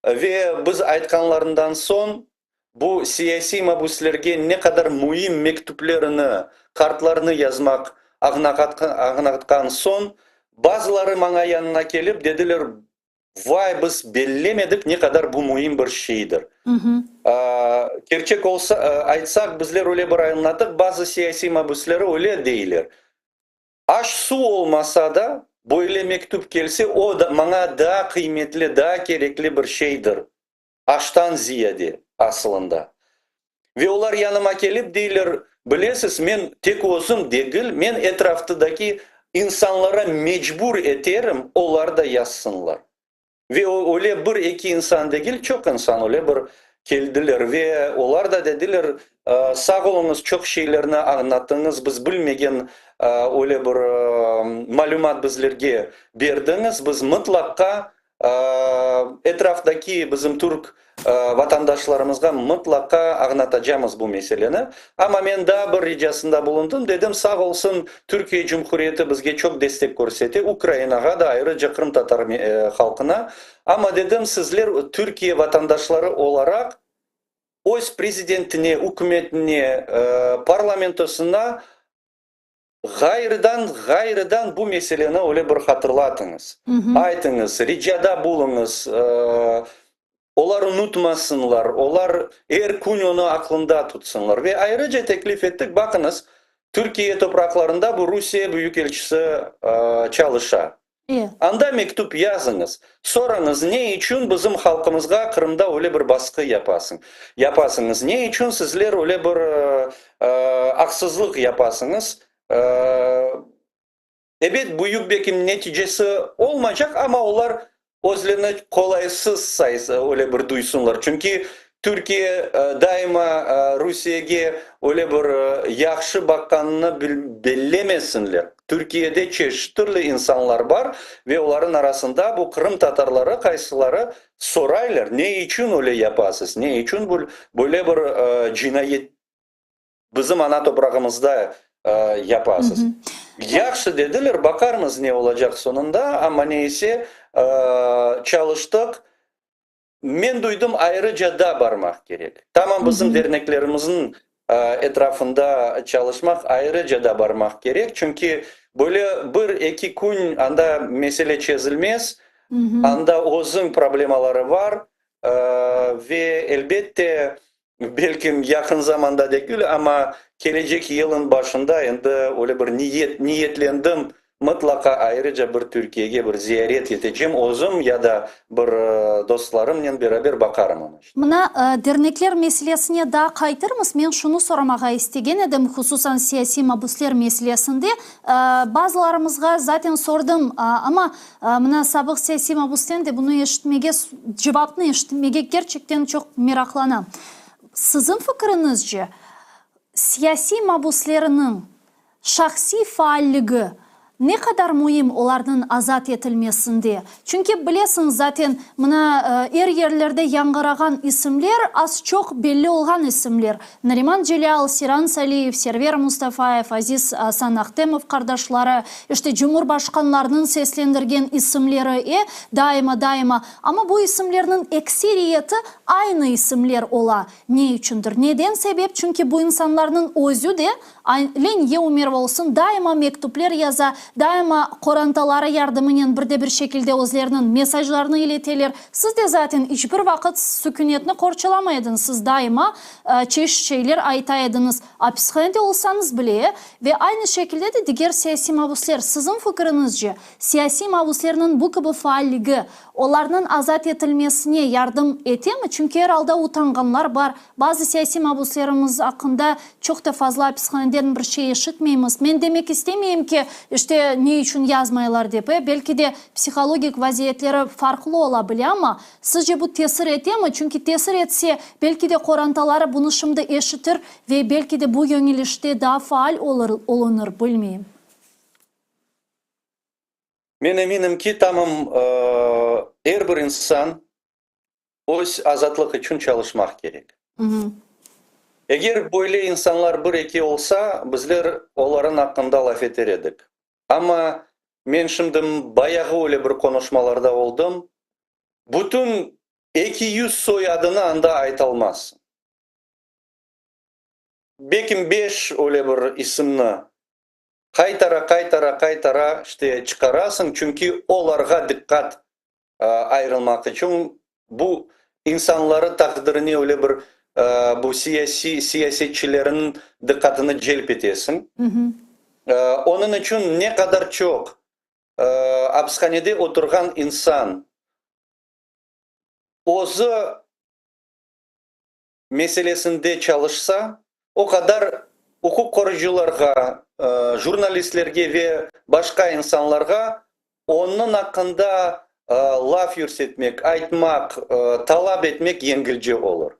ve biz aytqanlarından soñ bu siyasiy mabüslerge ne qadar müim mektüplerini, kartlarını yazmaq añlatqan soñ bazıları maña yanına kelip dediler, Vay, biz bellemedik ne qadar bu müim bir şeydir. Kerçek olsa, aytsaq, bizler öyle bir añlatıq, bazı siyasiy mabüsleri öyle deyler. Aş-suv olmasa da, böyle mektüp kelse, o, maña daa qıymetli, daa kerekli bir şeydir. Aştan ziyade, asılında. Ve olar yanıma kelip deyler, bilesiz, men tek özüm degil, men etraftıdaki insanlara mecbur eterim, olar da yazsınlar. Ve öyle bir-eki insan degil, çoq insan öyle bir keldiler ve olar da dediler, sağ oluñız, çoq şeylerni añlattıñız, biz bilmegen öyle bir malümat bizlerge berdiñiz, biz mıtlaqqa Etraftaki bizim türk vatandaşlarımızğa mıtlaqa añlatacamız bu meseleni. Amma men daa bir ricasında bulundım, dedim, sağ olsun, Türkiye Cumhuriyeti bizge çoq destek körsete, Ukrainağa da, ayrıca qırımtatar halqına. Amma, dedim, sizler Türkiye vatandaşları olaraq öz prezidentine, ükümetine, parlamentosına Ğayrıdan, ğayrıdan bu meseleni öyle bir hatırlatıñız. Aytıñız, ricada buluñız, olar unutmasınlar, olar er kün onı aqlında tutsınlar. Ve ayrıca teklif ettik, baqıñız, Türkiye topraqlarında bu Rusiye büyükelçisi çalışa. Anda mektüp yazıñız, sorañız, ne içün bizim halqımızğa Qırımda öyle bir basqı yapasıñ, yapasıñız, ne içün sizler öyle bir aqsızlıq yapasıñız? Ebet, büyük bekim neticesi olmaycaq, amma olar Özlerini qolaysız saysa, öyle bir duysunlar. Çünki Türkiye daima Rusiyege öyle bir yahşı baqqanını bellemesinler. Türkiyede çeşit türlü insanlar bar ve olarıñ arasında bu qırımtatarları qaysıları soraylar, ne içün öyle yapasız, ne içün böyle bir cinayet Bizim ana toprağımızda yapasız. Yahşı dediler, baqarmız ne olacaq soñunda, amma ne ise, çalıştıq. Men duydım, ayrıca da barmaq kerek. Tamam bizim derneklerimizniñ etrafında çalışmaq, ayrıca da barmaq kerek, çünki böyle bir-eki kün anda mesele çezilmez, anda özüñ problemaları bar ve, elbette, Belkim, yaqın zamanda degil, amma kelecek yılın başında endi öyle bir niyet, niyetlendim, mıtlaqa ayrıca bir Türkiyege bir ziyaret etecem, özüm ya da bir dostlarımnen beraber baqarım onı. Mına, dernekler meselesine daa qaytırmız. Men şunı soramağa istegen edim, hususan siyasiy mabüsler meselesinde. Bazılarımızğa zaten sordım, amma Mına, sabıq siyasiy mabüsten de bunı eşitmege, cevapnı eşitmege kerçekten çoq meraqlanam. Siziñ fikriñizce, siyasiy mabüslerniñ şahsiy faalligi. Ne qadar müim olarnıñ azat etilmesinde? Çünki, bilesiñiz, zaten, mına, er yerlerde yañğırağan isimler az-çoq belli olğan isimler, Nariman Celâl, Seyran Saliyev, Server Mustafayev, Aziz Asan Ahtemov qardaşları, işte, cumhurbaşqanlarnıñ seslendirgen isimleri, e, daima-daima. Amma bu isimlerniñ ekseriyeti aynı isimler ola. Ne içündir? Neden sebep? Çünki bu insanlarnıñ özü de, Leniye Umerova olsun, daima mektüpler yaza, daima qorantaları yardımınen bir de bir şekilde özleriniñ mesajlarını ileteler. Siz de zaten iç bir vaqıt sükünetni qorçalamay ediñiz, siz daima çeşit şeyler ayta ediñiz, apishanede olsañız bile, ve aynı şekilde de diger siyasiy mabüsler. Siziñ fikiriñizce, siyasiy mabüslerniñ bu kibi faalligi Olarnıñ azat etilmesine yardım etemi? Çünki er alda utanğanlar bar. Bazı siyasiy mabuslerimiz aqqında çoq da fazla apishaneden bir şey eşitmeymiz. Men demek istemeyim ki, işte, ne içün yazmaylar dep, e, belki de psihologik vaziyetleri farqlı ola bile, amma sizce bu tesir etemi? Çünki tesir etse, belki de qorantaları bunı şimdi eşitir ve belki de bu yöñelişte daa faal olur, olunır, bilmeyim. Men eminim ki, tamam er bir insan öz azatlıq içün çalışmaq kerek. Eger böyle insanlar bir-eki olsa, bizler olarıñ aqqında laf eter edik. Amma men şimdi bayağı öyle bir qonuşmalarda oldım, bütün 200 soyadını anda aytalmazsıñ. Belkim beş öyle bir isimni Qaytara, qaytara, qaytara, işte, çıqarasıñ, çünki olarğa diqqat ayırılmaq içün, bu insanları taqdirine öyle bir bu siyasiy, siyasetçilerniñ diqqatını celp etesiñ. Onıñ içün ne qadar çoq apishanede oturğan insan özü meselesinde çalışsa, o qadar uquq qoruyıcılarğa, jurnalistlerge ve başqa insanlarğa onıñ aqqında laf yürsetmek, aytmaq, talap etmek yengilce olur.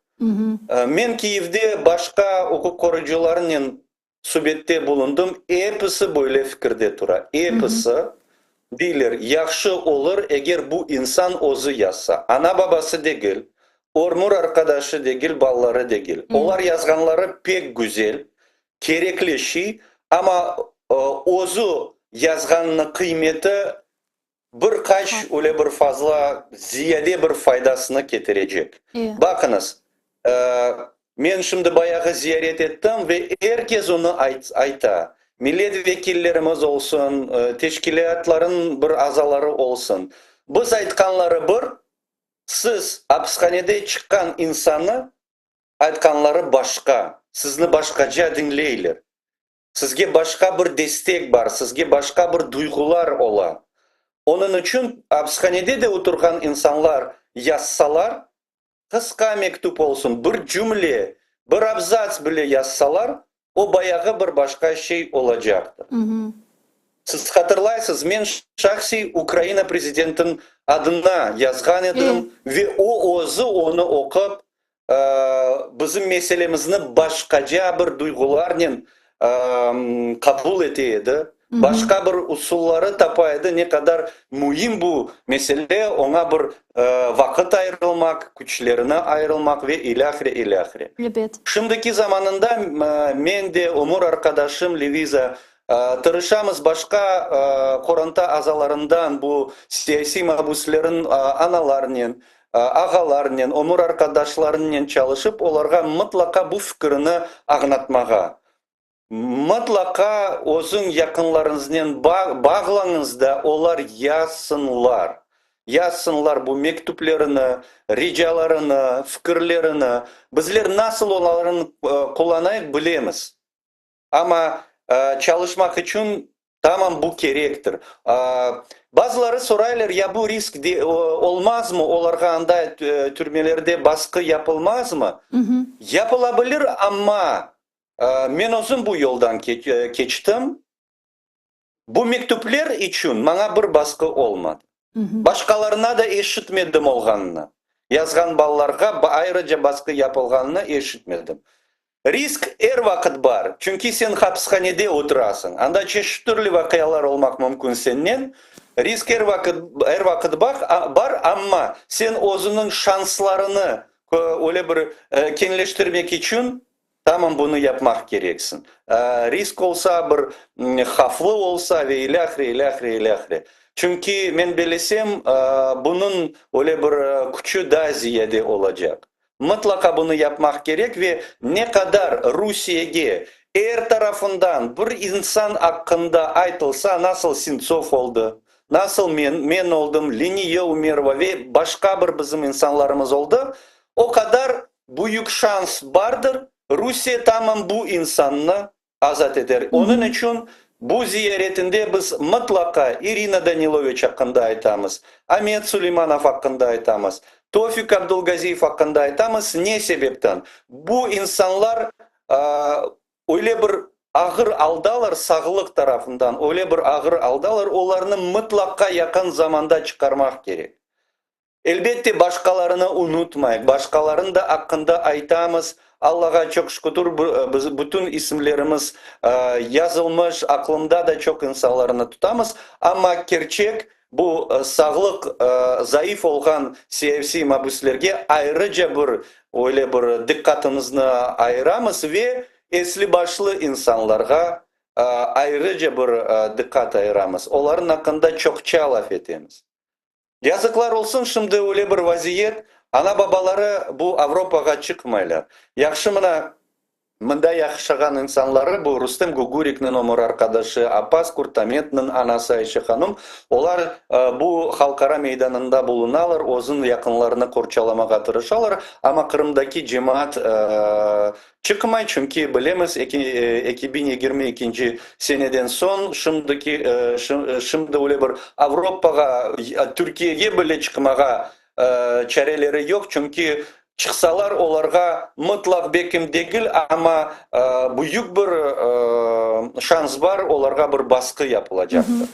Men Kiyevde başqa uquq qoruyıcılarnen Subette bulundım, episi böyle fikirde tura, episi deyler, yahşı olur, eger bu insan özü yazsa, ana-babası degil, ömür arqadaşı degil, balaları degil. Olar yazğanları pek güzel, kerekli şey, amma özü yazğanınıñ qıymeti bir qaç öyle bir fazla, ziyade bir faydasını ketirecek. Baqıñız, men şimdi bayağı ziyaret ettim ve er kes onı ayta, millet vekillerimiz olsun, teşkilâtlarnıñ bir azaları olsun, biz aytqanları bir, siz apishanede çıqqan insannı aytqanları başqa, sizni başqaca diñleyler. Sizge başqa bir destek bar, sizge başqa bir duyğular ola. Onıñ içün apishanede de oturğan insanlar yazsalar, qısqa mektüp olsun, bir cümle, bir abzats bile yazsalar, o bayağı bir başqa şey olacaqtır. Siz hatırlaysız, men şahsiy Ukraina prezidentiniñ adına yazğan edim ve o özü onı oqup, bizim meselemizni başqaca bir duyğularnen qabul ete edi, başqa bir usulları tapa edi, ne qadar müim bu mesele, oña bir vaqıt ayırılmaq, küçlerini ayırılmaq ve ilâhre, ilâhre. Şimdiki zamanında men de, ömür arqadaşım Leviza tırışamız başqa qoranta azalarından bu siyasiy mabüslerin analarınen, ağalarnen, ömür arqadaşlarınen çalışıp, olarğa mıtlaqa bu fikirini añlatmağa. Mıtlaqa özüñ yaqınlarıñıznen bağlañız da, olar yazsınlar. Yazsınlar bu mektüplerini, ricalarını, fikirlerini. Bizler nasıl olarnı qullanayıq bilemiz. Amma çalışmaq içün tamam bu kerektir. Bazıları soraylar, ya bu risk olmazmı, olarğa anda türmelerde basqı yapılmazmı? Yapıla bilir, amma men özüm bu yoldan keçtim. Bu mektüpler içün maña bir basqı olmadı. Başqalarına da eşitmedim olğanını. Yazğan balalarğa ayrıca basqı yapılğanını eşitmedim. Risk er vaqıt bar, çünki sen hapishanede oturasıñ, anda çeşit türlü vaqialar olmaq mümkün sennen. Risk er vaqıt, er vaqıt bar, amma sen özüniñ şanslarını öyle bir keñleştirmek içün tamam bunı yapmaq kereksiñ. Risk olsa, bir havflı olsa ve ilâhre, ilâhre, ilâhre. Çünki men bellesem, bunıñ öyle bir küçü daa ziyade olacaq. Mıtlaqa bunı yapmaq kerek ve ne qadar Rusiyege er tarafından bir insan aqqında aytılsa, nasıl Sentsov oldı, nasıl men, men oldım, Leniye Umerova ve başqa bir bizim insanlarımız oldı, o qadar büyük şans bardır, Rusiye tamam bu insannı azat eter. Onıñ içün bu ziyaretinde biz mıtlaqa İrina Daniloviç aqqında aytamız, Amet Suleymanov aqqında aytamız, Tofik Abdulgaziyev aqqında aytamız. Ne sebepten? Bu insanlar öyle bir ağır aldalar, sağlıq tarafından öyle bir ağır aldalar, olarnı mıtlaqa yaqın zamanda çıqarmaq kerek. Elbette, başqalarını unutmayıq, başqalarınıñ da aqqında aytamız. Allağa çoq şükür, biz bütün isimlerimiz yazılmış, aqlımda da çoq insanlarnı tutamız. Amma kerçek, bu sağlıq zayıf olğan siyasiy mabüslerge ayrıca bir öyle bir diqqatımıznı ayıramız ve esli-başlı insanlarğa ayrıca bir diqqat ayıramız. Olarnıñ aqqında çoqça laf etemiz. Yazıqlar olsun, şimdi öyle bir vaziyet, ana-babaları bu Avropağa çıqmaylar. Yahşı mına, mında yaşağan insanları, bu Rustem Gugurikniñ ömür arqadaşı, Appaz Kurtametniñ anası Ayşe hanum, olar bu halqara meydanında bulunalar, özüñ yaqınlarını qorçalamağa tırışalar, amma Qırımdaki cemaat Çıqmay, çünki bilemiz, 2022 seneden soñ şimdiki, şimdi öyle bir Avropağa, Türkiyege bile çıqmağa çareleri yoq, çünki çıqsalar, olarğa mıtlaq bekim degil, amma büyük bir şans bar, olarğa bir basqı yapılacaqtır.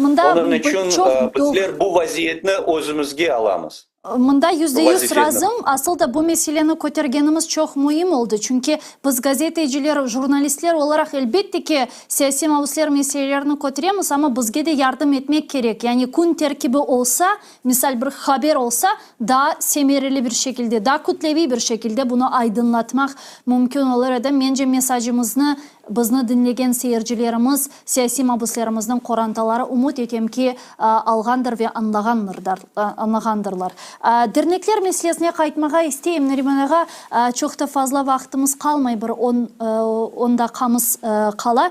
Onıñ içün bizler bu vaziyetni özümizge alamız. Mında %100 razım. Asıl da bu meseleni kötergenimiz çoq müim oldı. Çünki biz gazeteciler, jurnalistler olaraq elbette ki, siyasiy mabüsler meselelerini köteremiz, amma bizge de yardım etmek kerek. Yani kün terkibi olsa, misal bir haber olsa, daa semereli bir şekilde, daa kütleviy bir şekilde bunı aydınlatmaq mümkün olur edi. Mence, mesacımıznı Bizni diñlegen seyircilerimiz, siyasiy mabüslerimizniñ qorantaları, ümüt etem ki, alğandır ve añlağandırlar. Dernekler meselesine qaytmağa isteyim, Nariman ağa, çoq da fazla vaqtımız qalmay, bir on, on daqqamız qala.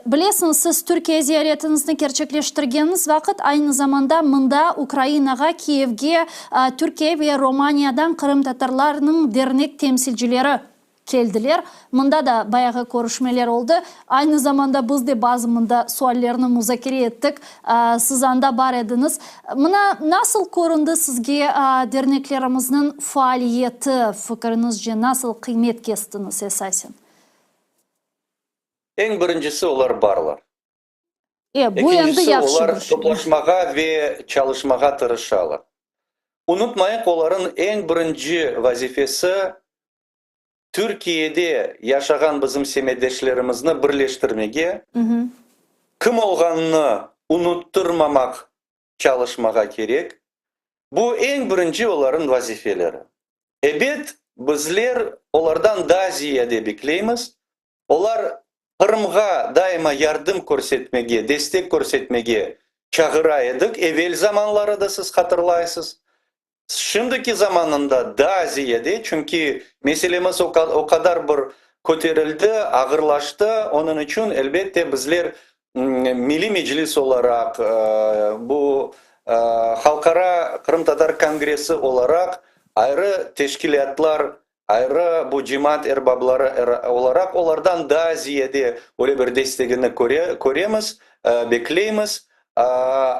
Bilesiñiz, siz Türkiye ziyaretiñizni kerçekleştirgeniñiz vaqıt, aynı zamanda mında, Ukrainağa, Kiyevge, Türkiye ve Romaniyadan qırımtatarlarnıñ dernek temsilcileri Keldiler. Mında da bayağı körüşmeler oldı. Aynı zamanda biz de bazı mında suallerni muzakere ettik. Siz anda bar ediñiz. Mına nasıl köründi sizge derneklerimizniñ faaliyeti, fikriñizce, nasıl qıymet kestiñiz esasen? Eñ birincisi, olar barlar. E, bu endi Ekincisi, yahşı olar bir şey. toplaşmağa ve çalışmağa tırışalar. Unutmayıq, olarıñ eñ birinci vazifesi, Türkiyede yaşağan bizim semetdeşlerimizni birleştirmege, kim olğanını unuttırmamaq çalışmağa kerek. Bu eñ birinci olarıñ vazifeleri. Ebet, bizler olardan daa ziyade bekleymiz, Olar Qırımğa daima yardım körsetmege, destek körsetmege çağıra edik, evel zamanları da siz hatırlaysız. Şimdiki zamanında daa ziyade, çünki meselemiz o qadar bir köterildi, ağırlaştı, onıñ içün, elbette, bizler Milliy Meclis olaraq, bu Halqara Qırımtatar Kongressi olaraq ayrı teşkilâtlar Ayrı bu cemaat erbabları olaraq olardan daa ziyade öyle bir destegini köremiz, bekleymiz.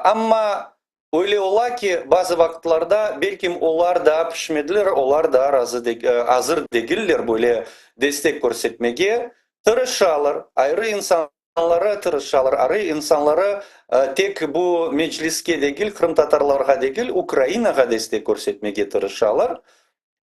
Amma öyle ola ki, bazı vaqıtlarda belkim olar daa pişmediler, olar daa razı azır degiller böyle destek körsetmege. Tırışalar, ayrı insan. İnsanları tırışalar, arı insanları tek bu Mecliske degil, qırımtatarlarğa degil, Ukrainağa destek körsetmege tırışalar.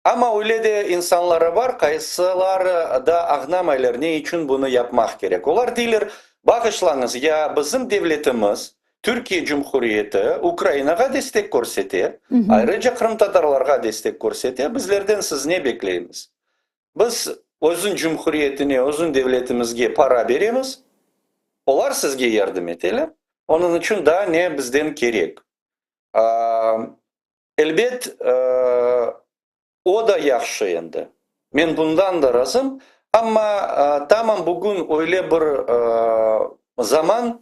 Amma öyle de insanları bar, qaysıları da añlamaylar, ne içün bunı yapmaq kerek. Olar deyler, bağışlañız, ya bizim devletimiz, Türkiye Cumhuriyeti, Ukrainağa destek körsete, ayrıca qırımtatarlarğa destek körsete, bizlerden siz ne bekleymiz? Biz özüñ cumhuriyetine, özüñ devletimizge para beremiz, olar sizge yardım eteler, onıñ içün daa ne bizden kerek? Elbet, o da yahşı endi. Men bundan da razım, amma tamam bugün öyle bir zaman,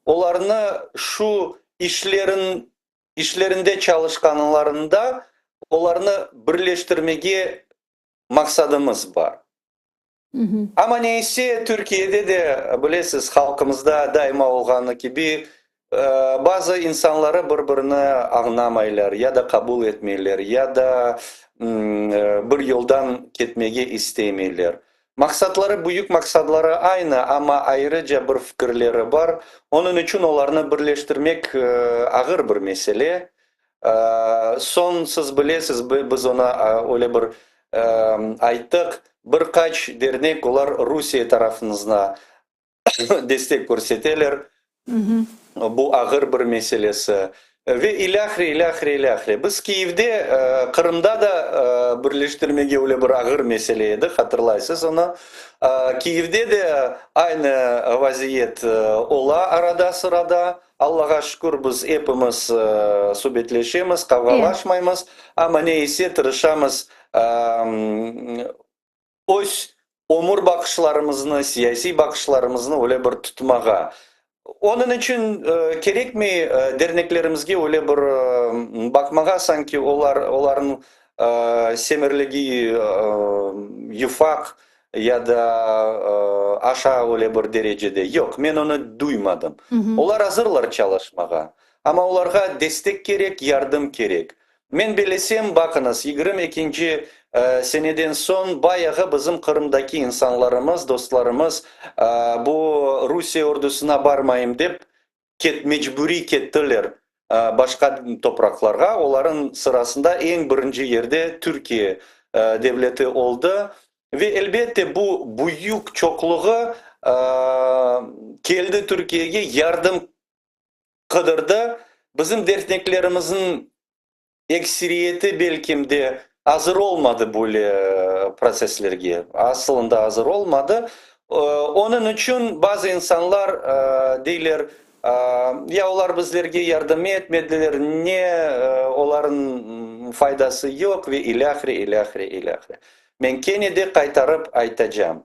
olarnı şu işlerin, işlerinde çalışqanlarında olarnı birleştirmege maqsadımız bar. Amma ne ise, Türkiyede de, bilesiz, halqımızda daima olğanı kibi, bazı insanları bir-birini añlamaylar, ya da qabul etmeyler, ya da bir yoldan ketmege istemeyler. Maqsadları, büyük maqsadları aynı, amma ayrıca bir fikirleri bar. Onıñ içün olarnı birleştirmek ağır bir mesele. Soñ, siz bilesiz, biz oña öyle bir ayttıq, bir qaç dernek, olar Rusiye tarafınızna destek körseteler, bu ağır bir meselesi ve ilâhre, ilâhre, ilâhre. Biz Kiyevde, Qırımda da birleştirmege öyle bir ağır mesele edi, hatırlaysız onı. Kiyevde de aynı vaziyet ola arada-sırada. Allağa şükür, biz epimiz subetleşemiz, qavğalaşmaymız, amma ne ise tırışamız öz ömür baqışlarımıznı, siyasiy baqışlarımıznı öyle bir tutmağa. Onıñ içün kerekmey derneklerimizge öyle bir baqmağa, sanki olar, olarnıñ semerligi yufaq ya da aşağı öyle bir derecede. Yoq, men onı duymadım. Olar azırlar çalışmağa, amma olarğa destek kerek, yardım kerek. Men bilesem, baqıñız, 22-nci seneden soñ bayağı bizim Qırımdaki insanlarımız, dostlarımız bu Rusiye ordusına barmayım dep, ket, mecburiy kettiler başqa topraqlarğa. Olarıñ sırasında eñ birinci yerde Türkiye devleti oldı. Ve, elbette, bu büyük çoqluğı keldi Türkiyege, yardım qıdırdı. Bizim derneklerimizniñ Ekseriyeti, belkim de, azır olmadı böyle protsesslerge, asılında azır olmadı. Onıñ içün bazı insanlar deyler, ya olar bizlerge yardım etmediler, ne olarnıñ faydası yoq ve ilâhre, ilâhre, ilâhre. Men kene de qaytarıp aytacam,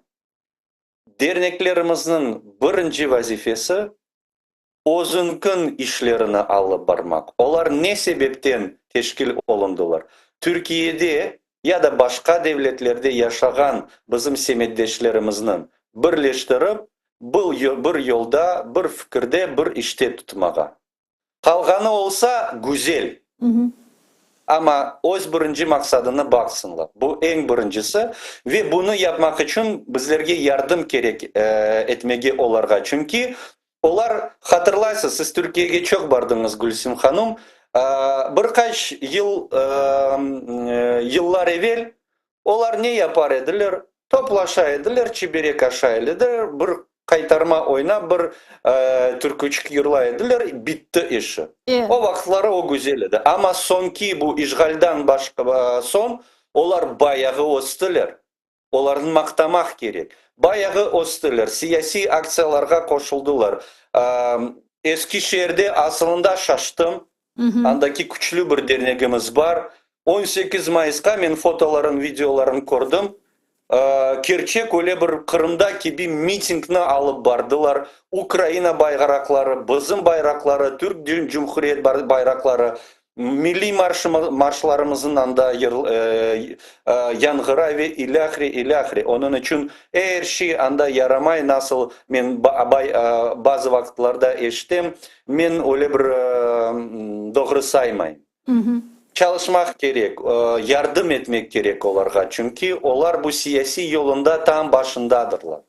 derneklerimizniñ birinci vazifesi, özüñkiñ işlerini alıp barmaq. Olar ne sebepten teşkil olundılar? Türkiyede ya da başqa devletlerde yaşağan bizim semetdeşlerimizniñ birleştirip, bir yolda, bir fikirde, bir işte tutmağa. Qalğanı olsa, güzel. Amma öz birinci maqsadını baqsınlar. Bu eñ birincisi. Ve bunı yapmaq içün bizlerge yardım kerek etmege olarğa. Çünki olar, hatırlaysız, siz Türkiyege çoq bardıñız, Gülsüm hanum, bir qaç yıl, yıllar evel Olar ne yapar ediler? Toplaşa ediler, çiberek aşay ediler, bir qaytarma oynap, bir türküçik yırlay ediler, bitti işi. O vaqıtları o güzel edi. Amma soñki bu işğaldan soñ olar bayağı östiler. Olarnı maqtamaq kerek. Bayağı östiler, siyasiy aktsiyalarğa qoşuldılar. Eski şeerde asılında şaştım, Andaki küçlü bir dernegimiz bar. On sekiz mayısqa men fotoların, videoların kördim. Kerçek öyle bir Qırımda kibi mitingni alıp bardılar. Ukraina bayraqları, bizim bayraqları, Türk Cumhuriyet bayraqları, milliy marşlarımızın anda yañğıray ve ilâhre, ilâhre. Onıñ içün er şey anda yaramay, nasıl men bazı vaqıtlarda eşitem, Men öyle bir doğru saymayım. Çalışmaq kerek, yardım etmek kerek olarğa, çünki olar bu siyasiy yolunda tam başındadırlar.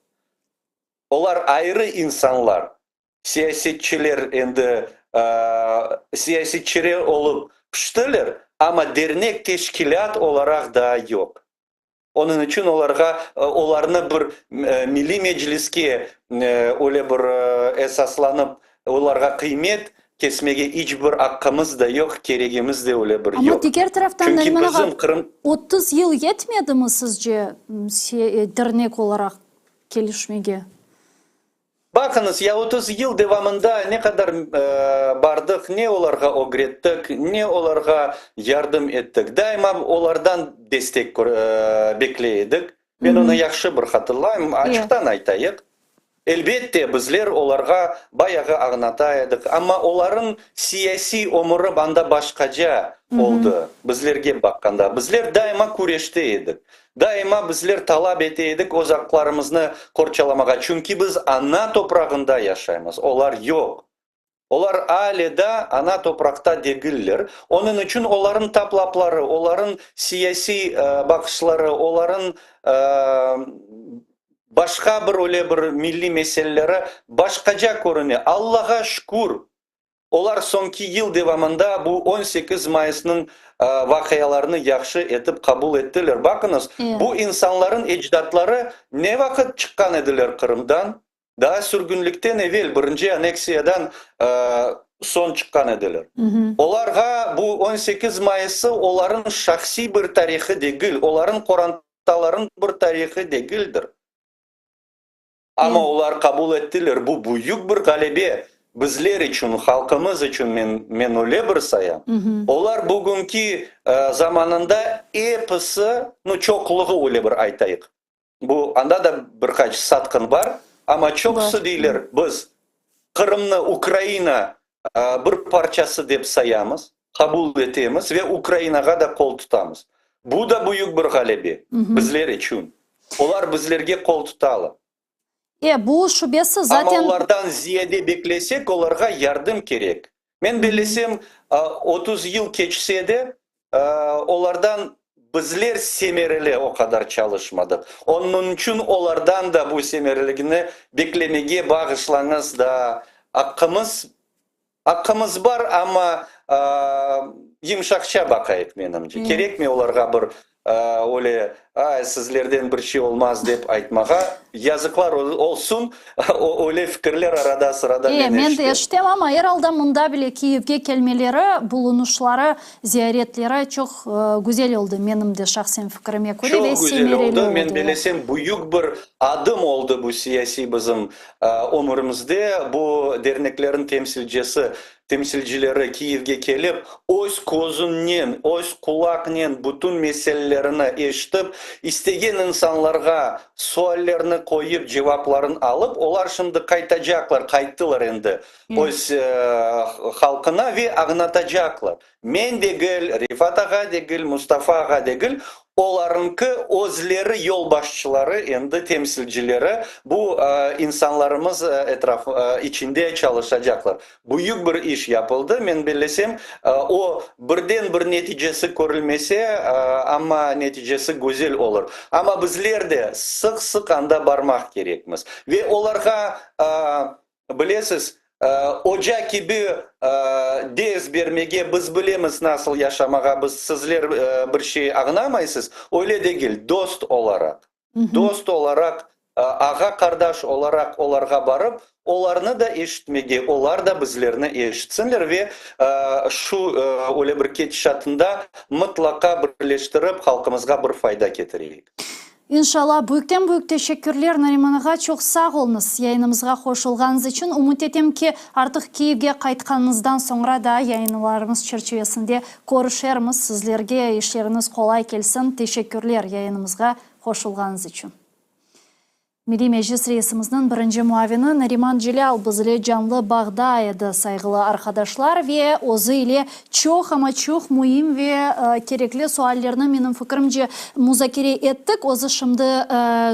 Olar ayrı insanlar, siyasetçiler endi siyasetçiler olıp piştiler, Amma dernek teşkilât olaraq daa yoq. Onıñ içün olarğa, olarnı bir Milliy Mecliske öyle bir esaslanıp, olarğa qıymet kesmege iç bir aqqımız da yoq, keregimiz de öyle bir yoq. Amma diger taraftan, Çünki Nariman ağa, bizim Qırım. 30 yıl yetmedimi sizce dernek olaraq kelişmege? Baqıñız, ya 30 yıl devamında ne qadar bardıq, ne olarğa ögrettik, ne olarğa yardım ettik. Daima olardan destek bekley edik. Men onı yahşı bir hatırlayım, açıqtan aytayıq. Elbette, bizler olarğa bayağı añlata edik, amma olarıñ siyasiy ömüri anda başqaca oldı, bizlerge baqqanda. Bizler daima küreşte edik. Daima bizler talap ete edik öz aqlarımıznı qorçalamağa, çünki biz ana toprağında yaşaymız, olar yoq. Olar ale da ana topraqta degiller. Onıñ içün olarıñ taplapları, olarıñ siyasiy baqışları, olarıñ başqa bir öyle bir milliy meseleleri başqaca körüne. Allağa şükür, Olar soñki yıl devamında bu 18 mayısnıñ vaqialarını yahşı etip qabul ettiler. Baqıñız, bu insanların ecdatları ne vaqıt çıqqan ediler Qırımdan? Daa sürgünlikten evel, birinci aneksiyadan soñ çıqqan ediler. Olarğa bu 18 mayısı olarıñ şahsiy bir tarihı degil, olarıñ qorantalarınıñ bir tarihı degildir. Amma olar qabul ettiler, bu büyük bir ğalebe bizler içün, halqımız içün, men, men öyle bir sayam. Olar bugünki zamanında episi, nu, çoqluğı öyle bir aytayıq, bu anda da bir qaç satqın bar, amma çoqusı deyler, biz Qırımnı Ukraina bir parçası dep sayamız, qabul etemiz ve Ukrainağa da qol tutamız. Bu da büyük bir ğalebe bizler içün. Olar bizlerge qol tutalar. E, bu şübesiz, zaten. Amma olardan ziyade beklesek, olarğa yardım kerek. Men bellesem, 30 yıl keçse de, olardan bizler semereli o qadar çalışmadıq. Onıñ içün olardan da bu semereligini beklemege, bağışlañız da, aqqımız Aqqımız bar, amma yımşaqça baqayıq, menimce. Kerekmey olarğa bir öyle, ay, sizlerden bir şey olmaz dep aytmağa. Yazıqlar olsun, öyle fikirler arada-sırada men eşitem. Men de eşitem, amma er alda mında bile Kiyevge kelmeleri, bulunışları, ziyaretleri çoq güzel oldı, menim de şahsen fikirime köre, ve Çoq güzel semereli oldı. Men oldı. belesem, büyük bir adım oldı bu siyasiy bizim Ömürimizde bu derneklerniñ temsilcisi, temsilcileri Kiyevge kelip, öz közünnen, öz qulaqnen bütün meselelerini eşitip, istegen insanlarğa suallerini qoyıp, cevapların alıp, olar şimdi qaytacaqlar, qayttılar endi öz halqına ve añlatacaqlar. Men degil, Refat ağa degil, Mustafa ağa degil, olarıñki özleri yolbaşçıları, endi temsilcileri bu insanlarımız etraf içinde çalışacaqlar. Büyük bir iş yapıldı, men bellesem, o birden bir neticesi körülmese, amma neticesi güzel olur. Amma bizler de sıq-sıq anda barmaq kerekmiz ve olarğa, Bilesiz, oca kibi ders bermege, biz bilemiz nasıl yaşamağa, biz, sizler bir şey añlamaysız, öyle degil, dost olaraq, dost olaraq, ağa-qardaş olaraq olarğa barıp, olarnı da eşitmege, olar da bizlerni eşitsinler ve şu öyle bir ketişatında mıtlaqa birleştirip halqımızğa bir fayda ketireyik. İnşallah. Büyükten büyük teşekkürler, Nariman ağa, çoq sağ oluñız yayınımızğa qoşulğanıñız içün. Ümüt etem ki, artıq Kiyevge qaytqanıñızdan soñra da yayınlarımız çerçivesinde körüşermiz. Sizlerge işleriñiz qolay kelsin. Teşekkürler yayınımızğa qoşulğanıñız içün. Milliy Meclis reisimizniñ birinci muavini Nariman Celâl bizle canlı bağda edi, sayğılı arqadaşlar, ve özü ile çoq, amma çoq müim ve kerekli suallerni, menim fikrimce, muzakere ettik. Özü şimdi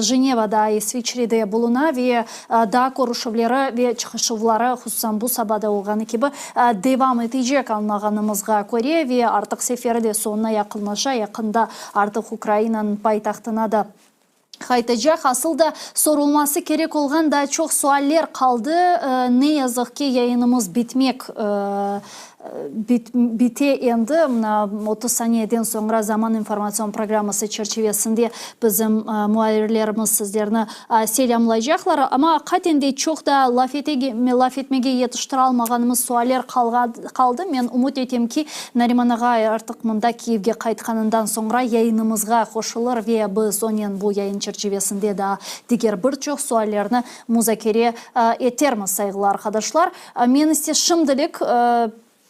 Jenevada, İsviçrede buluna ve daa körüşüvleri ve çıqışuvları, hususan bu saba da olğanı kibi, devam etecek, añlağanımızğa köre, ve artıq seferi de soñuna yaqınlaşa, yaqında artıq Ukrainanıñ paytahtına da qaytacaq. Asıl da, sorulması kerek olğan daa çoq sualler qaldı. Ne yazıq ki, yayınımız bitmek. Bite endi. Mına, 30 saniyeden soñra Zaman informatsion programması çerçivesinde bizim muarrirlerimiz sizlerni selâmlaycaqlar. Amma aqiqaten de çoq da laf ete, laf etmege yetiştiralmağanımız sualler qaldı. Men ümüt etem ki, Nariman ağa artıq mında Kiyevge qaytqanından soñra yayınımızğa qoşulır ve biz onen bu yayın çerçivesinde daa diger bir çoq suallerni muzakere etermiz, sayğılı arqadaşlar. Men ise şimdilik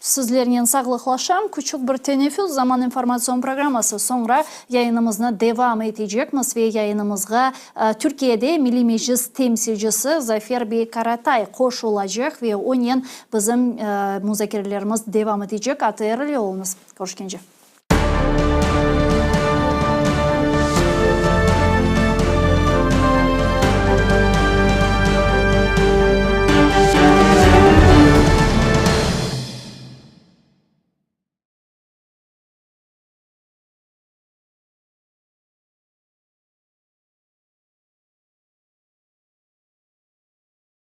sizlernen sağlıqlaşam. Küçük bir teneffüs, Zaman informatsion programması, soñra yayınımıznı devam etecekmiz ve yayınımızğa Türkiyede Milliy Meclis temsilcisi Zafer bey Karatay qoşulacaq ve onen bizim muzakerelerimiz devam etecek. ATR ile oluñız. Körüşkence.